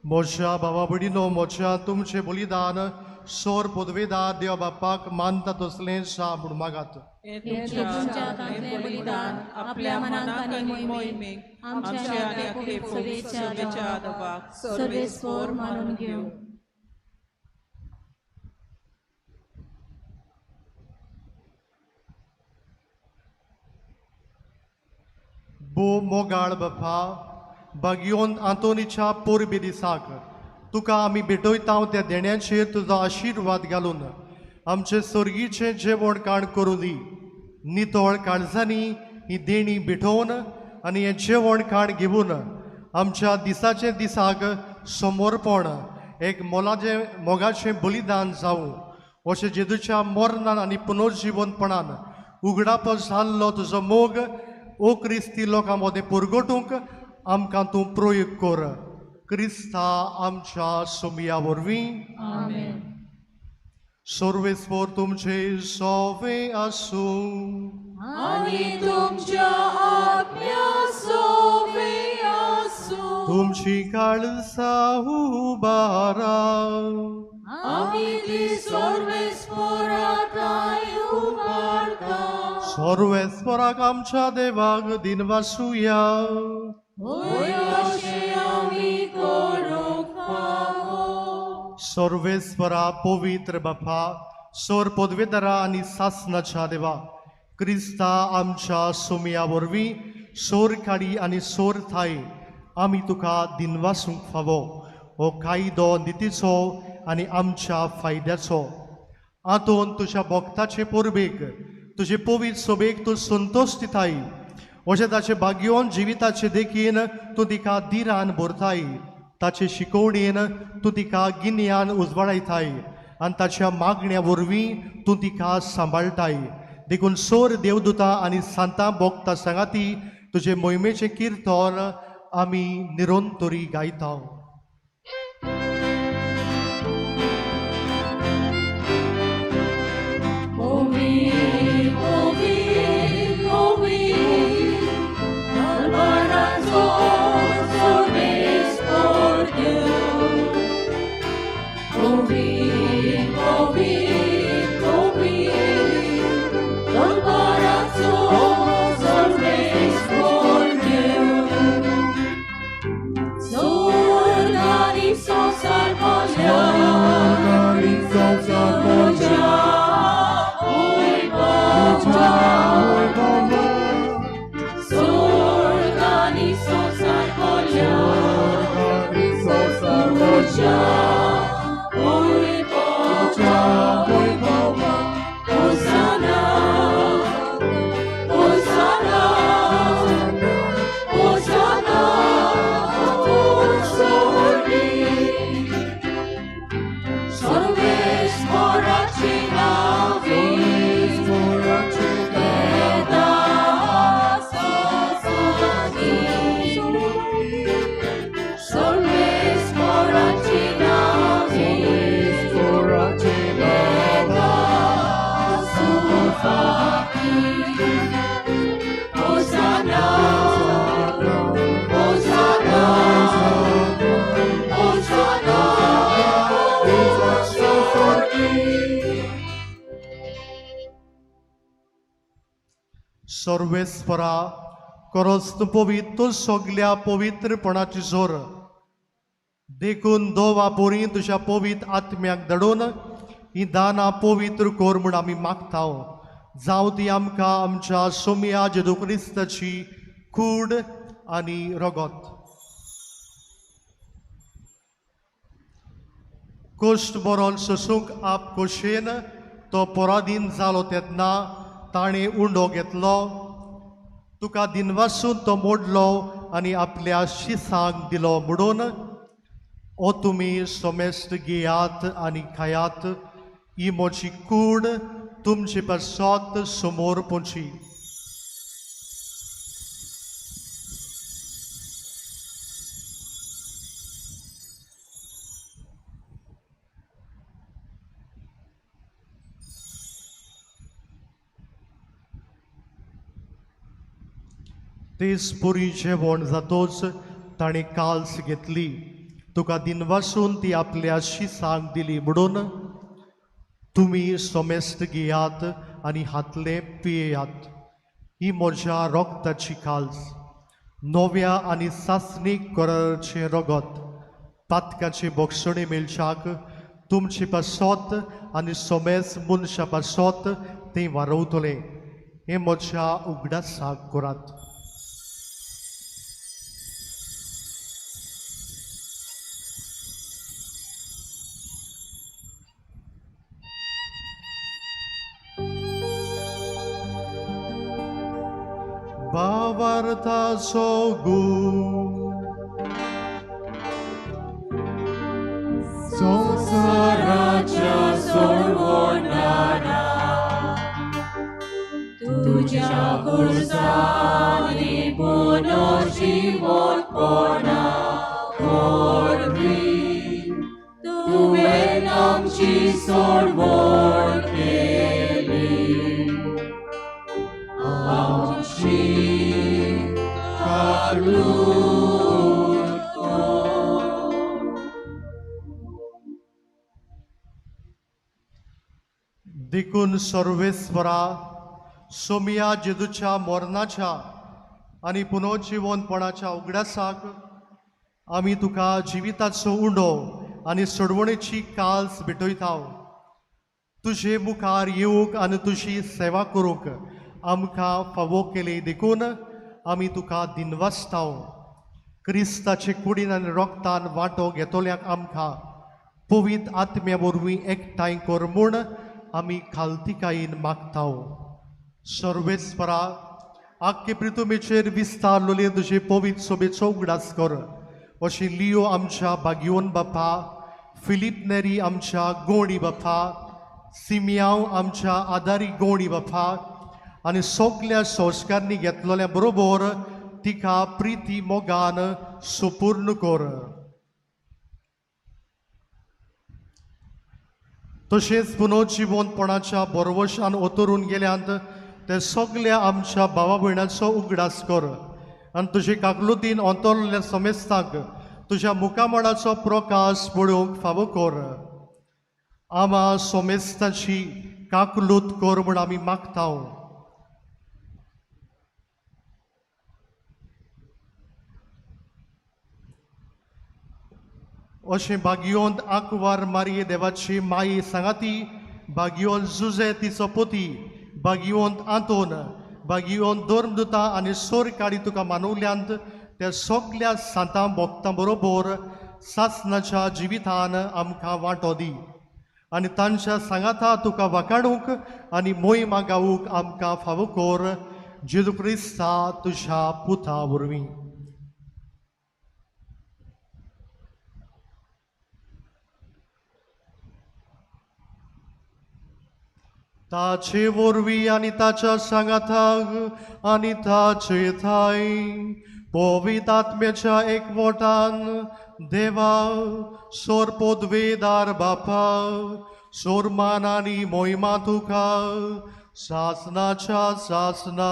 मोशा बाबा भयणीनो, मोशा तुमचें बलिदान सोर पदवेदार देव बापाक मानता तसलें सा म्हूण मागात. तुमच्या हातांतलें बलिदान आपल्या मनाक आनी मोहिमेक आमच्या आनी आपले पवित्र सभेच्या दबाक सर्वेस्पोर मानून घेवं. बो मोगाळ बापा, बागियोन आंतोनीच्या पोरबे दिसाक तुका आमी भेटयता त्या देण्याचेर तुजो आशिर्वाद घालून आमचे सोर्गीचें जेवण काण करूं दी. नितळ काळजांनी ही देणी भेटोवन आनी हें जेवण काण घेवन आमच्या दिसाचे दिसाक समर्पण एक मोलाचें मोगाचें बलिदान जावं अशें जेजूच्या मरणान आनी पुनर्जिवनपणान उगडापो जाल्लो तुजो मोग ओ क्रिस्ती लोकां मदें पुरगटूंक आमकां तूं प्रयोग कर. क्रिस्ता आमच्या सोमया वरवीं. आमेन. सर्वेस्पोर तुमचे सोवे आसूं आनी तुमच्या आत्म्या सोवे आसूं. तुमची काळजा उबारा. आमी ती सर्वेस्पोराक उबारता. सर्वेस्पोराक आमच्या देवाक दिनवासुया. होय अशें आमी करूंक फावो. सर्वेस्परा पवित्र बापा, सोर पदवेदारा आनी सासनाच्या देवा, क्रिस्ता आमच्या सोमया वरवीं सोर काडी आनी सोर थाय आमी तुका दिनवासूंक फावो. हो कायदो नितीचो आनी आमच्या फायद्याचो. आंतोन तुज्या भक्ताचे परबेक तुजे पवित्र सोबेक तूं संतोश दिताय. अशें ताचे भाग्योन जिविताचे देखीन तूं तिका दिरान भरताय. ताचे शिकोवणेन तूं तिका गिन्यान उजवाडायताय आनी ताच्या मागण्या वरवीं तूं तिका सांबाळटाय. देखून सोर देवदुता आनी सांतां भोगता सांगाती तुजे मोहिमेचें किर्तन आमी निरंतरी गायता. सर्वेस्परा करस तूं पवित्र सगल्या पवित्रपणाची जोर. देखून दोवा पोरी तुज्या पवित्र आत्म्याक धाडून ही दानां पवित्र कर म्हूण आमी मागता. जावं ती आमकां आमच्या सोमया जेजू क्रिस्ताची कूड आनी रगत. कश्ट मरण सोसूंक आप खोशयेन तो पराधीन जालो तेन्ना ताणें उंडो घेतलो, तुका दिनवासून तो मोडलो आनी आपल्या शिसांक दिलो म्हणून ओ तुमी सोमेस्त घेयात आनी खायात, ही म्हजी कूड तुमचे पासत समोर पोची. तेच पुरी जेवण जातोच ताणें काल्स घेतली, तुका दिनवासून ती आपल्या शिसांक दिली म्हणून तुमी सोमेस्त घेयात आनी हातले पियेयात. ही म्हज्या रोगताची काल्स, नव्या आनी सासणीक कराराचें रगत, पातकाचे बोगसणे मेळच्याक तुमचे पासत आनी सोमेस मनशा पासत तें वारवतलें. हें म्हज्या उगडासाक करात. भावार्थाचो गूण संवसाराच्या सोडवणारा तुज्या खुर्सांनी पुनर्जिवंतपणा वरवीं तुवें आमची सोडवण केली. आमची काकलूट कर. देखून सर्वेस्वरा, सोमिया जेजूच्या मरणाच्या आनी पुनर्जिवंतपणाच्या उगडासाक आमी तुका जिविताचो उंडो आनी सोडवणेची काल्स भेटयता. तुजे मुखार येवंक आनी तुजी सेवा करूंक आमकां फावो केली देखून आमी तुका दिनवासता. क्रिस्ताचे कुडीन आनी रोगतान वांटो घेतल्याक आमकां पवित्र आत्म्या वरवीं एकठांय कर म्हूण आमी खालतिकायेन मागता. सर्वेस्परा, आख्खे प्रितुमेचेर विस्तारलेले तुजे पवित्र सोबेचो उगडास कर. अशें लियो आमच्या बागियोन बापा, फिलीप नेरी आमच्या गोंडी बापा, सिमियांव आमच्या आदारी गोंडी बापा आनी सगल्या संस्कारांनी घेतलेल्या बरोबर तिका प्रिती मोगान सुपूर्ण कर. तशेंच पुनर्जिवंतपणाच्या बरवशान ओतरून गेल्यांत ते सगल्या आमच्या भावा भयणाचो उगडास कर आनी तुजे काकलुतीन अंतरलेल्या समेस्तांक तुज्या मुखामळाचो प्रकाश पळोवंक फावो कर. आमा सोमेस्तांची काकलूत कर म्हूण आमी मागता. अशें बागियोंत आंकवार मारये देवाची माई सांगाती, बागियोन जुजे तिचो पोती, बागियोंत आंतोन, बागियोन धर्मदुता आनी सोर काडी तुका मानवल्यांत त्या सगल्या सांतां भोक्तां बरोबर सासनाच्या जिवितान आमकां वांटो दी आनी तांच्या सांगाता तुका वाकाडूंक आनी मोहिमा गावूंक आमकां फावो कर. जेजू क्रिस्ता तुज्या पुता वरवीं. ताचे वरवीं आनी ताच्या सांगाताक आनी ताचे थाय पवित्र आत्म्याच्या एकवटान देवा सोर पदवेदार बापा, सोरमान आनी मोहिमा तुका सासनाच्या सासना.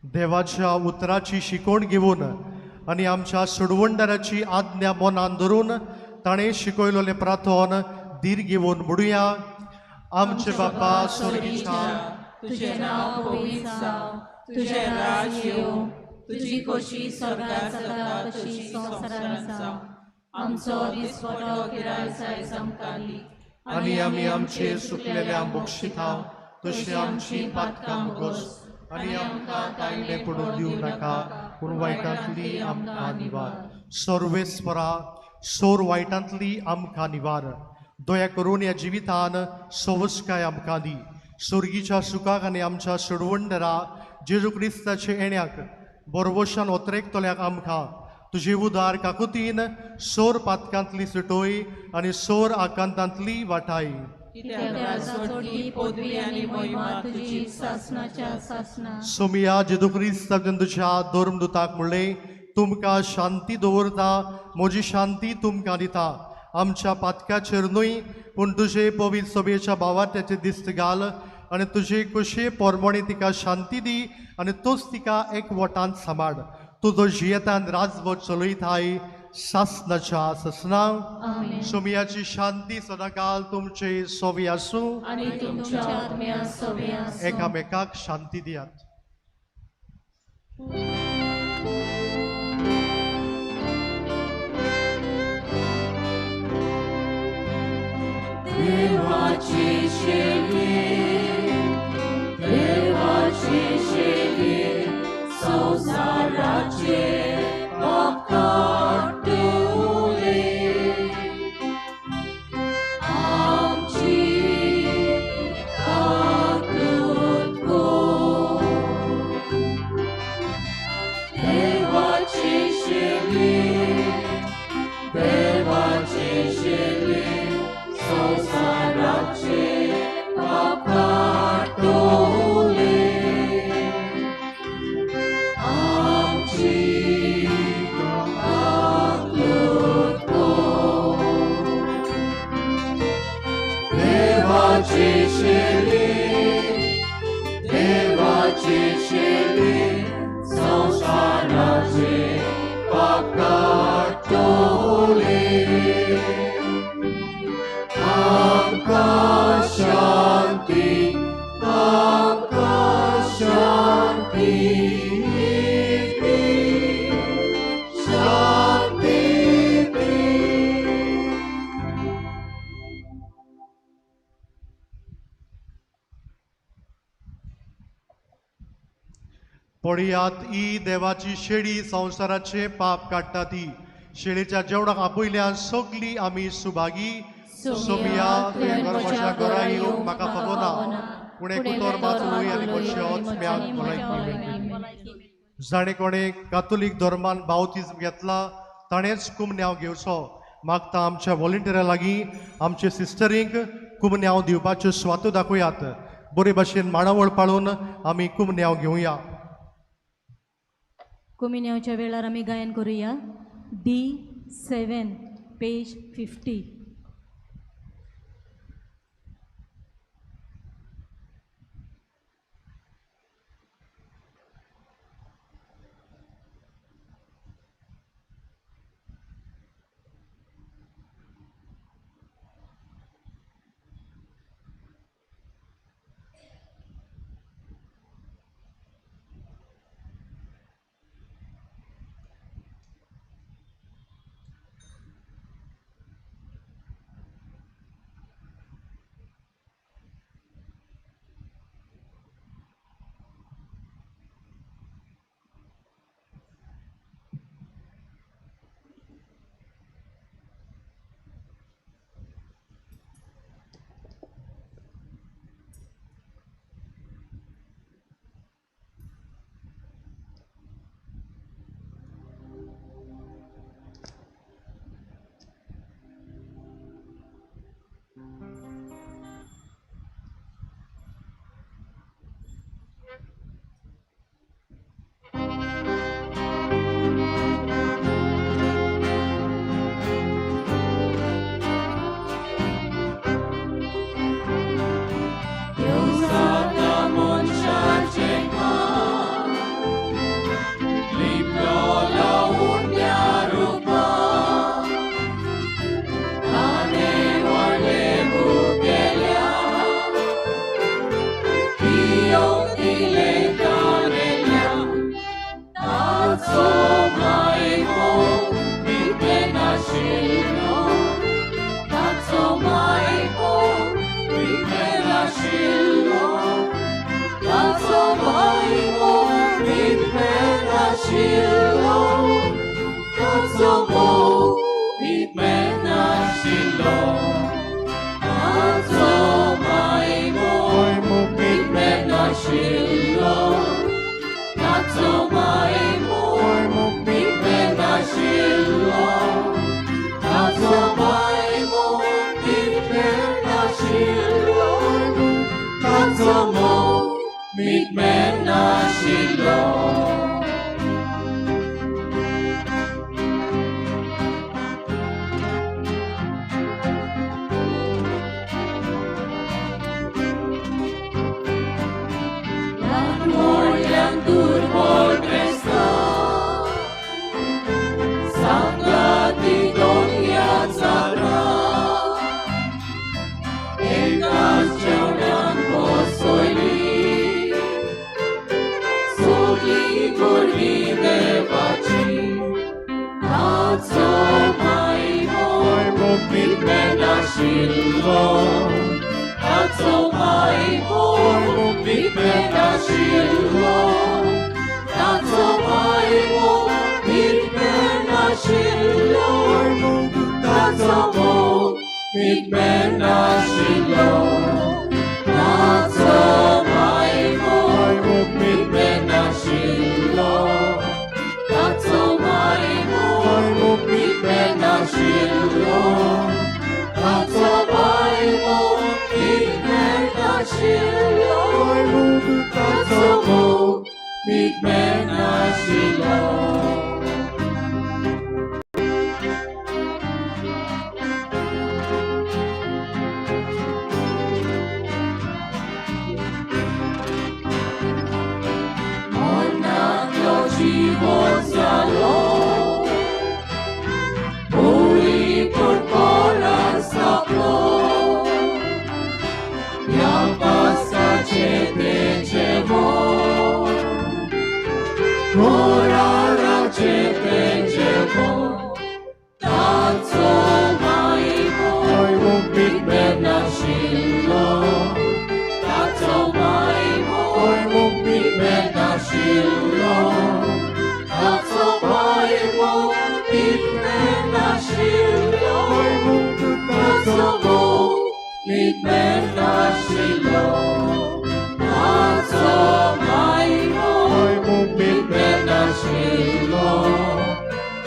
देवाच्या उतराची शिकवण घेवन आनी आमच्या सोडवणदाराची आज्ञा मनान धरून ताणें शिकयलेलें प्रार्थन धीर घेवन म्हणुया. आमचे बापा स्वर्गीच्या, तुजें नांव पवित्र जावं, तुजें राज येवं, तुजी खोशी स्वर्गात जाता तशी संवसारांत जावं. आमचो दिसवडो गिरायक आयज आमकां दी आनी आमी आमचे सुकलेल्या बक्षिता तशी आमची पातकां मुगोस आनी आमकां तायले पडून दिवं नाका, पूण वायटांतली आमकां निवार. सर्वेस्परा, सोर वायटांतली आमकां निवार. दया करून ह्या जिवितान सवस्काय आमकां दी. सोर्गीच्या सुखाक आनी आमच्या सोडवणदारा जेजू क्रिस्ताचे येण्याक बरवशान ओतरेकतल्याक आमकां तुजे उदार काकुतीन सोर पातकांतली सुटोय आनी सोर आकांतांतली वाटाय. सोमिया जेजू क्रिस्तान तुज्या धर्मदुताक म्हणलें, तुमकां शांती दवरता, म्हजी शांती तुमकां दिता. आमच्या पातकाचेर न्हय पूण तुजे पवित्र सभेच्या भावात्याचे दिस्त घाल. आनी तुजे कुशे पोरमणी तिका शांती दी आनी तूंच तिका एकवटान सांबाळ. तुजो जियेतान राजवट चलयताय सासनाच्या ससना. सोमियाची शांती सदांकाल तुमचे सोवी आसूं आनी तुमच्या आत्म्या सोबी आसूं. एकामेकाक शांती दियात. देवाची शेली, देवाची शेली, संवसाराचे पाप काडटली. आमची काकूत कर. देवाची शेली, देवाची शेली, संवसाराचे पाप काडटली. आमची काकूत कर. देवाची शेली, देवाची शेली, संवसाराचे पाप काडटली. आमकां शांती, आमकां शांती दी, शांती दी. पळयात ही देवाची शेळी संवसाराचे पाप काडटा ती. शेळीच्या जेवणाक आपयल्यान सगळीं आमी सुभागी. सोमिया, तुवें म्हज्या घरा येवंक म्हाका फावो ना, पूण एक उतर मात उलय आनी म्हज्या आत्म्याक भलायकी मेळटली. जाणें कोणें कातोलीक धर्मान बावतिज्म घेतला ताणेंच कुमन्यांव घेवचो. मागता आमच्या वॉलंटियरा लागीं आमचे सिस्टरींक कुमन्यांव दिवपाच्यो स्वातो दाखोवयात. बरे भाशेन माणावळ पाळून आमी कुमन्यांव घेवया. कुमिन्यांवच्या वेळार आमी गायन करुया. D7 page 50. मोग मिटमेन नाशिल्लो ताचो मायमोग मिटमेन नाशिल्लो ताचो मायमोग मिटमेन नाशिल्लो ताचो मायमोग मिटमेन नाशिल्लो ताचो मोग मिटमेन नाशिल्लो. मरणांतलो जिवो जालो बळी पूण कोरार स्थापलो ह्या पास्काचें तें जेवण कोराराचें तें जेवण ताचो मायमोग मिटमेन नाशिल्लो ताचो मायमोग मिटमेन नाशिल्लो ताचो मायमोग मिटमेन नाशिल्लो ताचो मोग मिटमेन नाशिल्लो ताचो मायमोग मिटमेन नाशिल्लो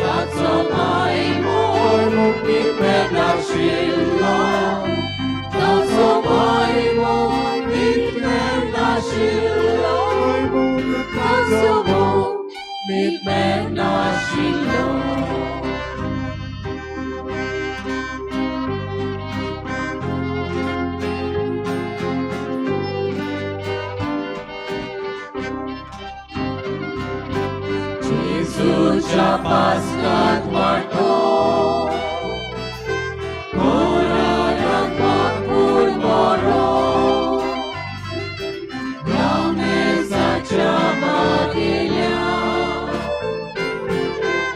ताचो मायमोग मिटमेन नाशिल्लो ताचो मायमोग मिटमेन नाशिल्लो ताचो मोग मिटमेन नाशिल्लो. जेजूच्या पास्कात वांटो कोराराक बापूर बरो ह्या मेजाच्या मागेल्या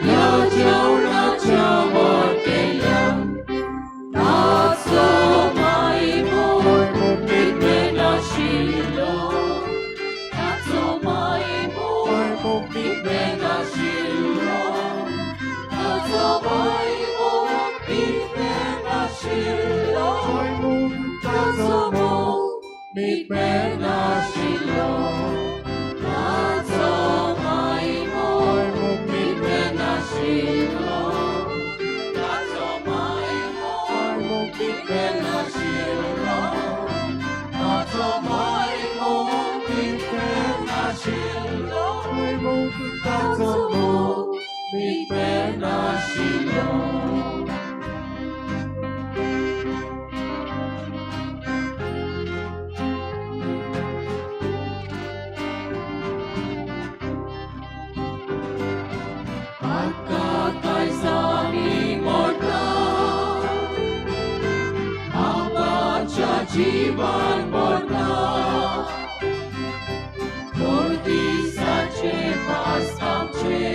ह्या जेवणाच्या वाटेल्या ताचो मायमोग मिटमेन नाशिल्लो ताचो मायमोग मिटमेन नाशिल्लो ताचो मायमोग मिटमेन नाशिल्लो ताचो मोग मिटमेन नाशिल्लो ताचो मायमोग मिटमेन नाशिल्लो ताचो मायमोग मिटमेन नाशिल्लो ताचो मायमोग मिटमेन नाशिल्लो ताचो मोग मिटमेन नाशिल्लो. आतां कांय मोडटा बाबाच्या जिवान मोडटा थोड दिसाचे पास आमचे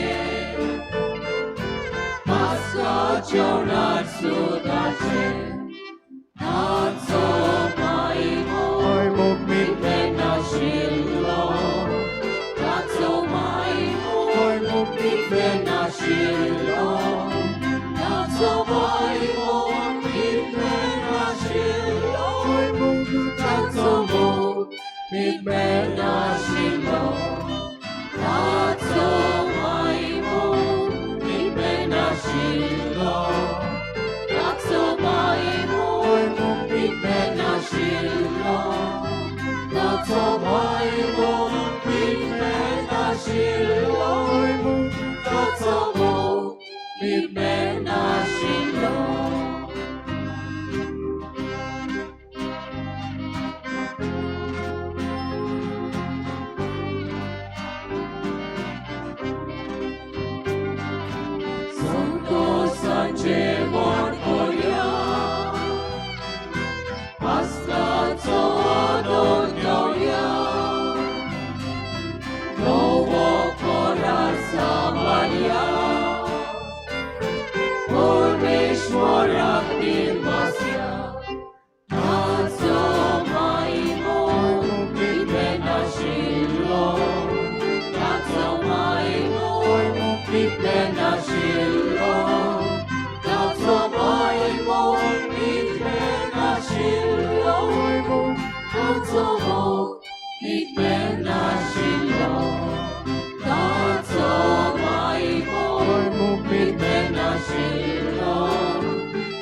पास्का जेवणार सुदाचे ताचो मायमोग मिटमेन नाशिल्लो ताचो मायमोग मिटमेन नाशिल्लो ताचो मायमोग मिटमेन नाशिल्लो ताचो मोग मिटमेन नाशिल्लो ताचो मायमोग मिटमेन नाशिल्लो ताचो मायमोग मिटमेन नाशिल्लो ताचो मायमोग मिटमेन नाशिल्लो ताचो मोग मिटमेन नाशिल्लो. संतोषान जेवण करया पास्काचो आनंद घेवया नवो कोरार सांबाळया. न्हिदमेनाशिल्लो ताचो मायमोग न्हिदमेनाशिल्लो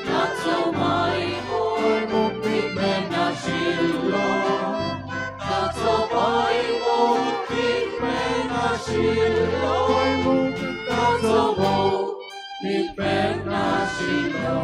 ताचो मायमोग न्हिदमेनाशिल्लो ताचो मायमोग न्हिदमेनाशिल्लो ताचो मोग न्हिदमेनाशिल्लो.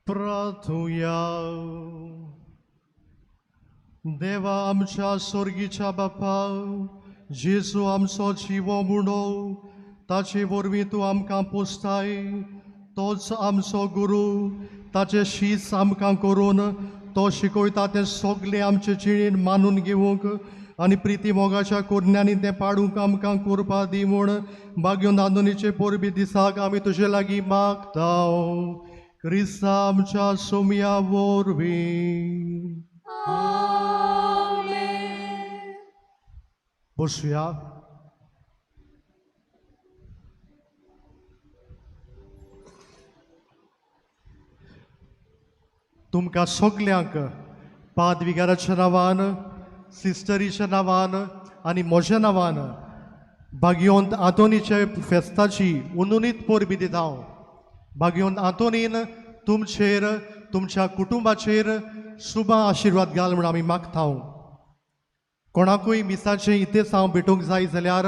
प्रार्थुया. देवा आमच्या स्वर्गीच्या बापा, जेजू आमचो जिवो म्हणो ताचे वरवीं तूं आमकां पोसताय, तोच आमचो गुरू, ताचे शीस आमकां करून तो शिकयता तें सगळें आमचे जिणेन मानून घेवंक आनी प्रिती मोगाच्या कोरण्यांनी तें पाडूंक आमकां करपा दी म्हूण बाग्यो नांदोनीचे परबी दिसाक आमी तुजे लागीं मागता, क्रिस्ता आमच्या सोमया वरवीं. बसुया. तुमकां सगल्यांक पादविगाराच्या नांवान, सिस्टरीच्या नांवान आनी म्हज्या नांवान भाग्योंत आंतोनीच्या फेस्ताची उनुनीत परबी दिता हांव. भाग्योंत आंतोनीन तुमचेर, तुमच्या कुटुंबाचेर सुबा आशिर्वाद घाल म्हूण आमी मागता. कोणाकूय मिसाचें इतेसांव भेटूंक जाय जाल्यार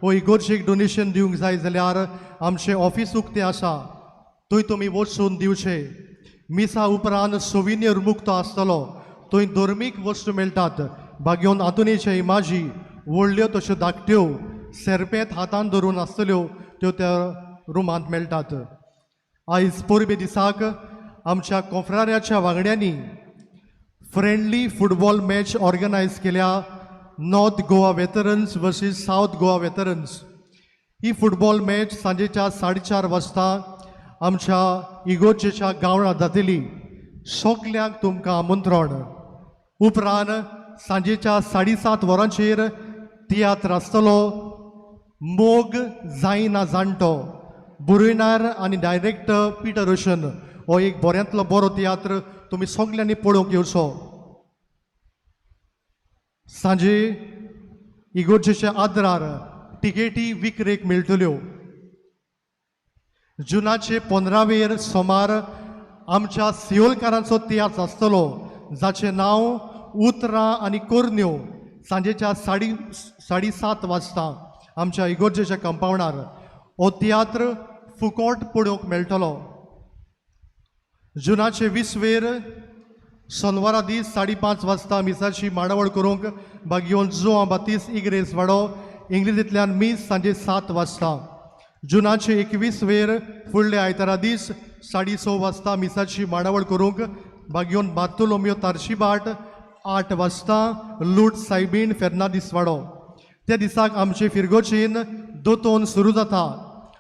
वो इगोर्जेक डोनेशन दिवंक जाय जाल्यार आमचें ऑफीस उक्तें आसा, थंय तुमी वचून दिवचें. मिसा उपरांत सोविनियर मुक्त आसतलो, थंय धर्मीक वस्तू मेळटात. भाग्योन आंतोनीचे इमाजी व्हडल्यो तश्यो धाकट्यो सेरपेंत हातान धरून आसतल्यो त्यो त्या रुमांत मेळटात. आयज परबे दिसाक आमच्या कोंफ्राऱ्याच्या वांगड्यांनी फ्रेंडली फुटबॉल मॅच ऑर्गनायज केल्या, North Goa veterans versus South Goa veterans. ही फुटबॉल मॅच सांजेच्या 4:30 वाजता आमच्या इगोर्जेच्या गांवणात जातली. सगल्यांक तुमकां आमंत्रण. उपरांत सांजेच्या 7:30 वरांचेर तियात्र आसतलो, मोग जायना जाणटो, बरयणार आनी डायरेक्टर पिटर रोशन. हो एक बऱ्यांतलो बरो तियात्र तुमी सगल्यांनी पळोवंक येवचो. सांजे इगोर्जेच्या आदरार तिकेटी विक्रेक मेळटल्यो. जुनाचे 15वेर सोमार आमच्या सियोलकारांचो तियात्र आसतलो, जाचें नांव उतरां आनी कोरन्यो. सांजेच्या 7:30 वाजता आमच्या इगोर्जेच्या कंपावंडार हो तियात्र फुकोट पळोवंक मेळटलो. जुनाचे 20वेर सोनवारा दीस 5:30 वाजता मिसाची मांडावळ करूंक बागियोन जुआं बातीस इग्रेज वाडो, इंग्लिजींतल्यान मीस सांजे 7 वाजता. जुनाचे 21वेर फुडले आयतारा दीस 6:30 वाजता मिसाची मांडावळ करूंक बागियोन बार्तोलोमियो तारशीबाट 8 वाजता लूट सायबीन फेर्नादीस वाडो. त्या दिसाक आमचे फिरगोचीन दोतोन सुरू जाता.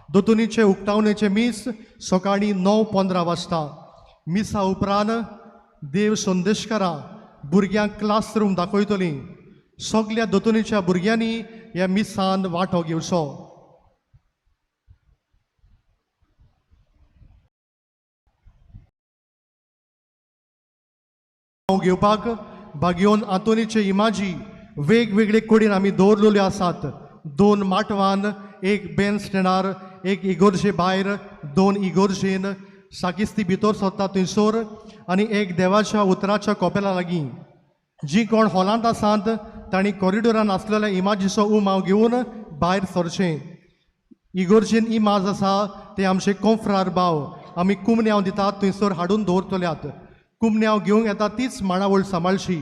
दोतोनीचे उक्तावणेचे मीस सकाळीं 9:15 वाजता. मिसा उपरांत देव संदेशकारां भुरग्यांक क्लासरूम दाखयतलीं. सगल्या दोतोनीच्या भुरग्यांनी ह्या मिसान वांटो घेवचो. घेवपाक बागियोन आंतोनीचे इमाजी वेगवेगळे कुडीन आमी दवरलेल्यो आसात. 2 माटवान, एक बेन स्टँडार, एक इगोर्जे भायर, 2 इगोर्जेन साकिस्ती भितर सरता थंयसर आनी एक देवाच्या उतराच्या कोपेला लागीं. जी कोण हॉलांत आसात तांणी कॉरिडोरान आसलेल्या इमाजीचो उमाव घेवन भायर सरचें. इगोर्जेन इमाज आसा ते आमचे कोंफ्रार भाव आमी कुमन्यांव दितात थंयसर हाडून दवरतल्यात. कुमन्यांव घेवंक येता तीच मांडावळ सांबाळची.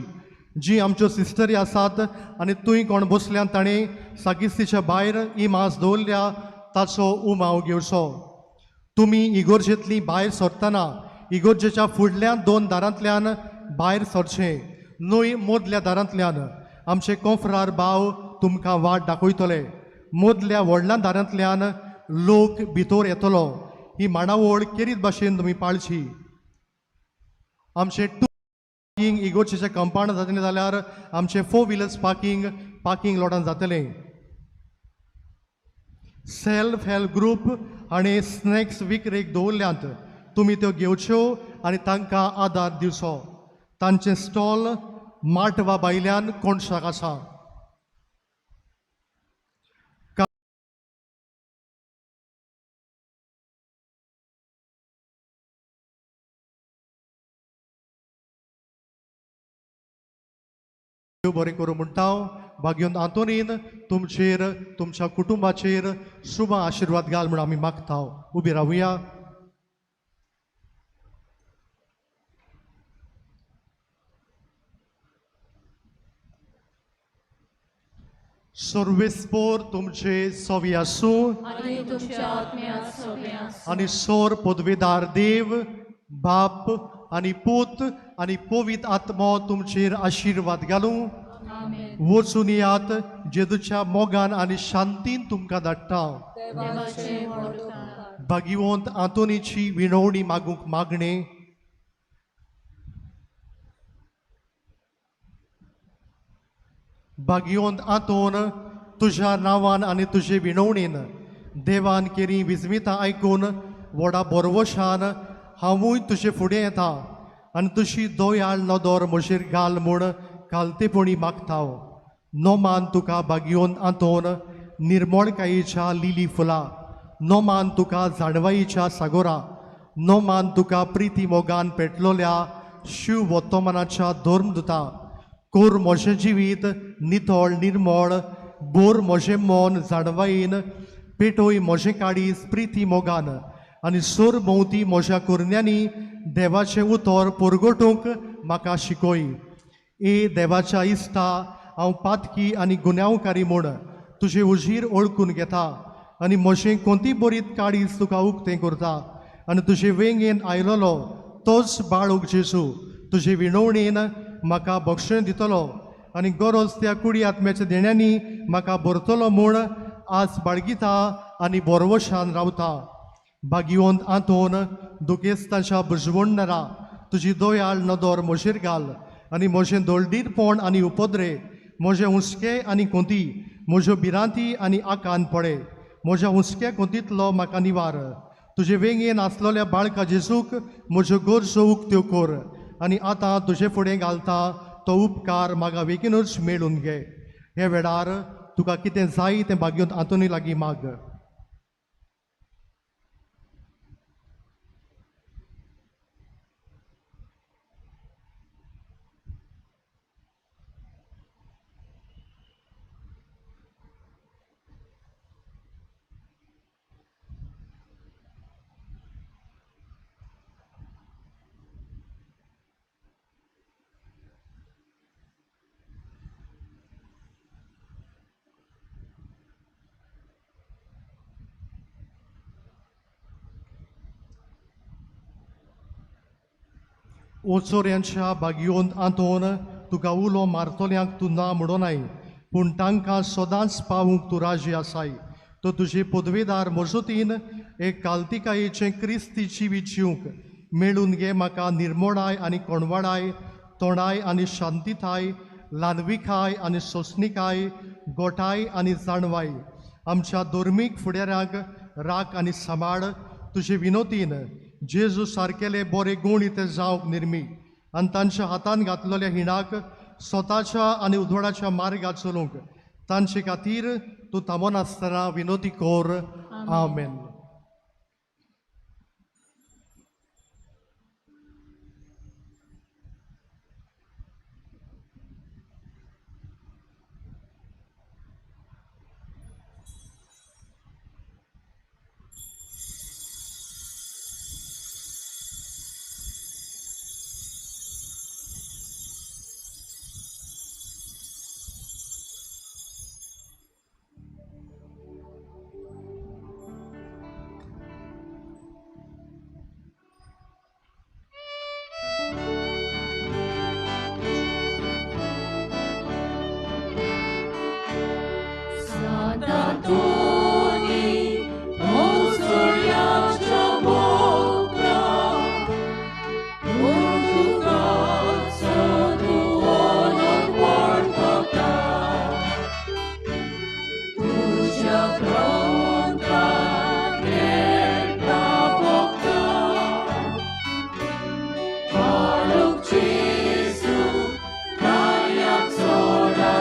जी आमच्यो सिस्टरी आसात आनी थंय कोण बसल्यान ताणें सागिस्तीच्या भायर इमाज दवरल्या ताचो उमाव घेवचो. तुमी इगोर्जेंतली भायर सरतना इगोर्जेच्या फुडल्या दोन दारांतल्यान भायर सरचें, न्हय मदल्या दारांतल्यान. आमचे कोंफ्रार भाव तुमकां वाट दाखयतले. मदल्या व्हडल्या दारांतल्यान लोक भितर येतलो. ही मांडावळ केरीत भाशेन तुमी पाळची. आमचे टू पार्किंग इगोर्जेच्या कंपाउंडान जातलें जाल्यार आमचें फोर व्हिलर्स पार्किंग पार्किंग लॉटान जातलें. सेल्फ हेल्प ग्रूप हाणें स्नॅक्स विक्रेक दवरल्यात. तुमी त्यो घेवच्यो आनी तांकां आदार दिवचो. तांचें स्टॉल माटवा भायल्यान कोणशाक आसा. देव बरें करूं म्हणटा. भाग्योन आंतोनीन तुमचेर तुमच्या कुटुंबाचेर शुभ आशिर्वाद घाल म्हूण आमी मागता. उबी रावया. सर्वेस्पोर तुमचे सवी आसूं आनी तुमच्या आत्म्यात सवे आसूं. आनी सोर पदवेदार देव बाप आनी पूत आनी पवित्र आत्मो तुमचेर आशिर्वाद घालूं. आमेन. वचून येयात जेजूच्या मोगान आनी शांतीन तुमकां धाडटा. देवाचे व्हड उपकार. भागिवंत आंतोनीची विनवणी मागूंक मागणें. भागिवंत आंतोन तुज्या नांवान आनी तुजे विनवणीन देवान केरी विजमितां आयकून व्हडा बोरवशान हांवूय तुजे फुडें येता आनी तुजी दयाळ नदर म्हजेर घाल म्हूण कालतेपणी मागता. नोमान तुका भागिवंत आंतोन निर्मळकायेच्या लिली फुलां, नोमान तुका जाणवायेच्या सागोरा, नोमान तुका प्रिती मोगान पेटलोल्या शिव वत्तमानाच्या धर्मदुता. कोर म्हजें जिवीत नितळ निर्मळ, बोर म्हजें मन जाणवायेन, पेटोय म्हजें काळीज प्रिती मोगान आनी सोर भोंवती म्हज्या कुरण्यांनी देवाचें उतर परगटूंक म्हाका शिकय. ए देवाच्या इश्टा, हांव पातकी आनी गुन्यांवकारी म्हूण तुजे उजीर ओळखून घेता आनी म्हजें कोंती बरीत काळीज तुका उक्तें करता आनी तुजे वेंगेन आयलोलो तोच बाळूक जेजू तुजे विणवणेन म्हाका बक्षण दितलो आनी गरज त्या कुडी आत्म्याच्या देण्यांनी म्हाका भरतलो म्हूण आज बाळगिता आनी बोरवशान रावता. भागिवंत आंतोन दुखेस्तांच्या बुजवणणारा तुजी दयाळ नदर म्हजेर घाल आनी म्हजें दळडीरपण आनी उपद्रे, म्हजें हुस्के आनी कोंती, म्हज्यो भिरांती आनी आकांत पळे. म्हज्या हुस्क्या कोंतींतलो म्हाका निवार. तुजे वेंगेन आसलोल्या बाळका जेजूक म्हज्यो गरजो उक्त्यो कर आनी आतां तुजे फुडें घालता तो उपकार म्हाका बेगीनूच मेळून घे. हे वेळार तुका कितें जाय तें भाग्योंत आंतोनी लागीं माग. ओचोऱ्यांच्या भाग्योंत आंतोन तुका उलो मारतल्यांक तूं ना म्हणोनाय, पूण तांकां सदांच पावूंक तूं राजी आसाय. तो तुजे पदवेदार मजतीन एक कालतिकायेचें क्रिस्ती जिवीत जिवंक मेळून घे. म्हाका निर्मोणाय आनी कोणवाडाय, तोंडाय आनी शांतिताय, ल्हानविकाय आनी सोंसणिकाय, गोठाय आनी जाणवाय. आमच्या धर्मीक फुडाऱ्यांक राख आनी सांबाळ. तुजे विनोतीन जेजू सारकेले बरे गूण ते जावंक निर्मी आनी तांच्या हातान घातलेल्या हिणाक स्वताच्या आनी उजवाडाच्या मार्गार चलूंक तांचे खातीर तूं थांबनासतना विनोती कर. आमेन.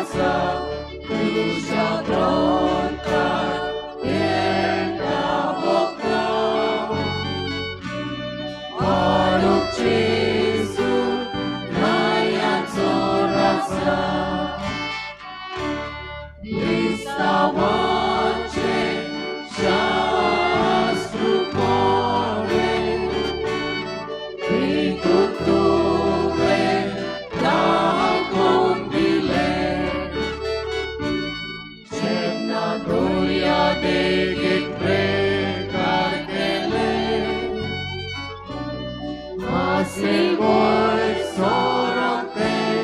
आसा तुज्या ग्रंथात येता भोगता बारूक जेजू न्यायाचो राजा क्रिस्तांवाचें शास्त्र कोरें तितूंत तुवें दाखोवन दिलें जेन्ना दर्या देगेक प्रेकार केलें मासे वयर सोरोन तें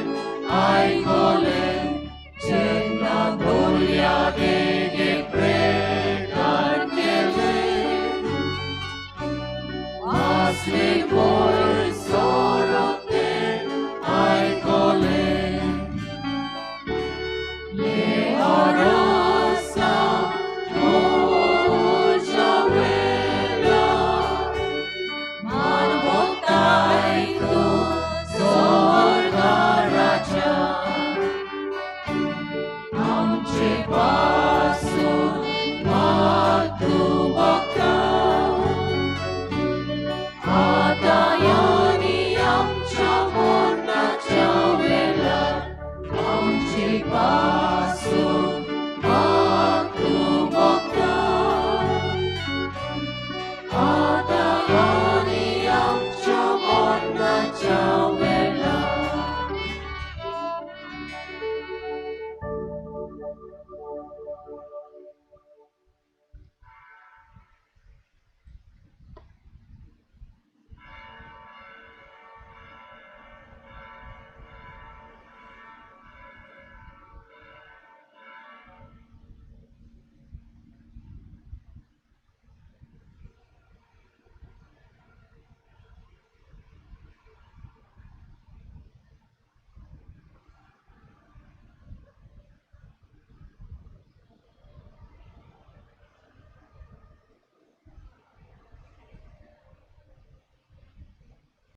आयकलें जेन्ना दर्या देगेक प्रेकार केलें मासे वयर सोरोन तें आयकलें हें आसा म्हज्या वेळार मान भोगताय तूं स्वर्गा राजा आमचे पासून मात तूं भोगता आतां आनी आमच्या मरणाच्या वेळार आमचे पासून.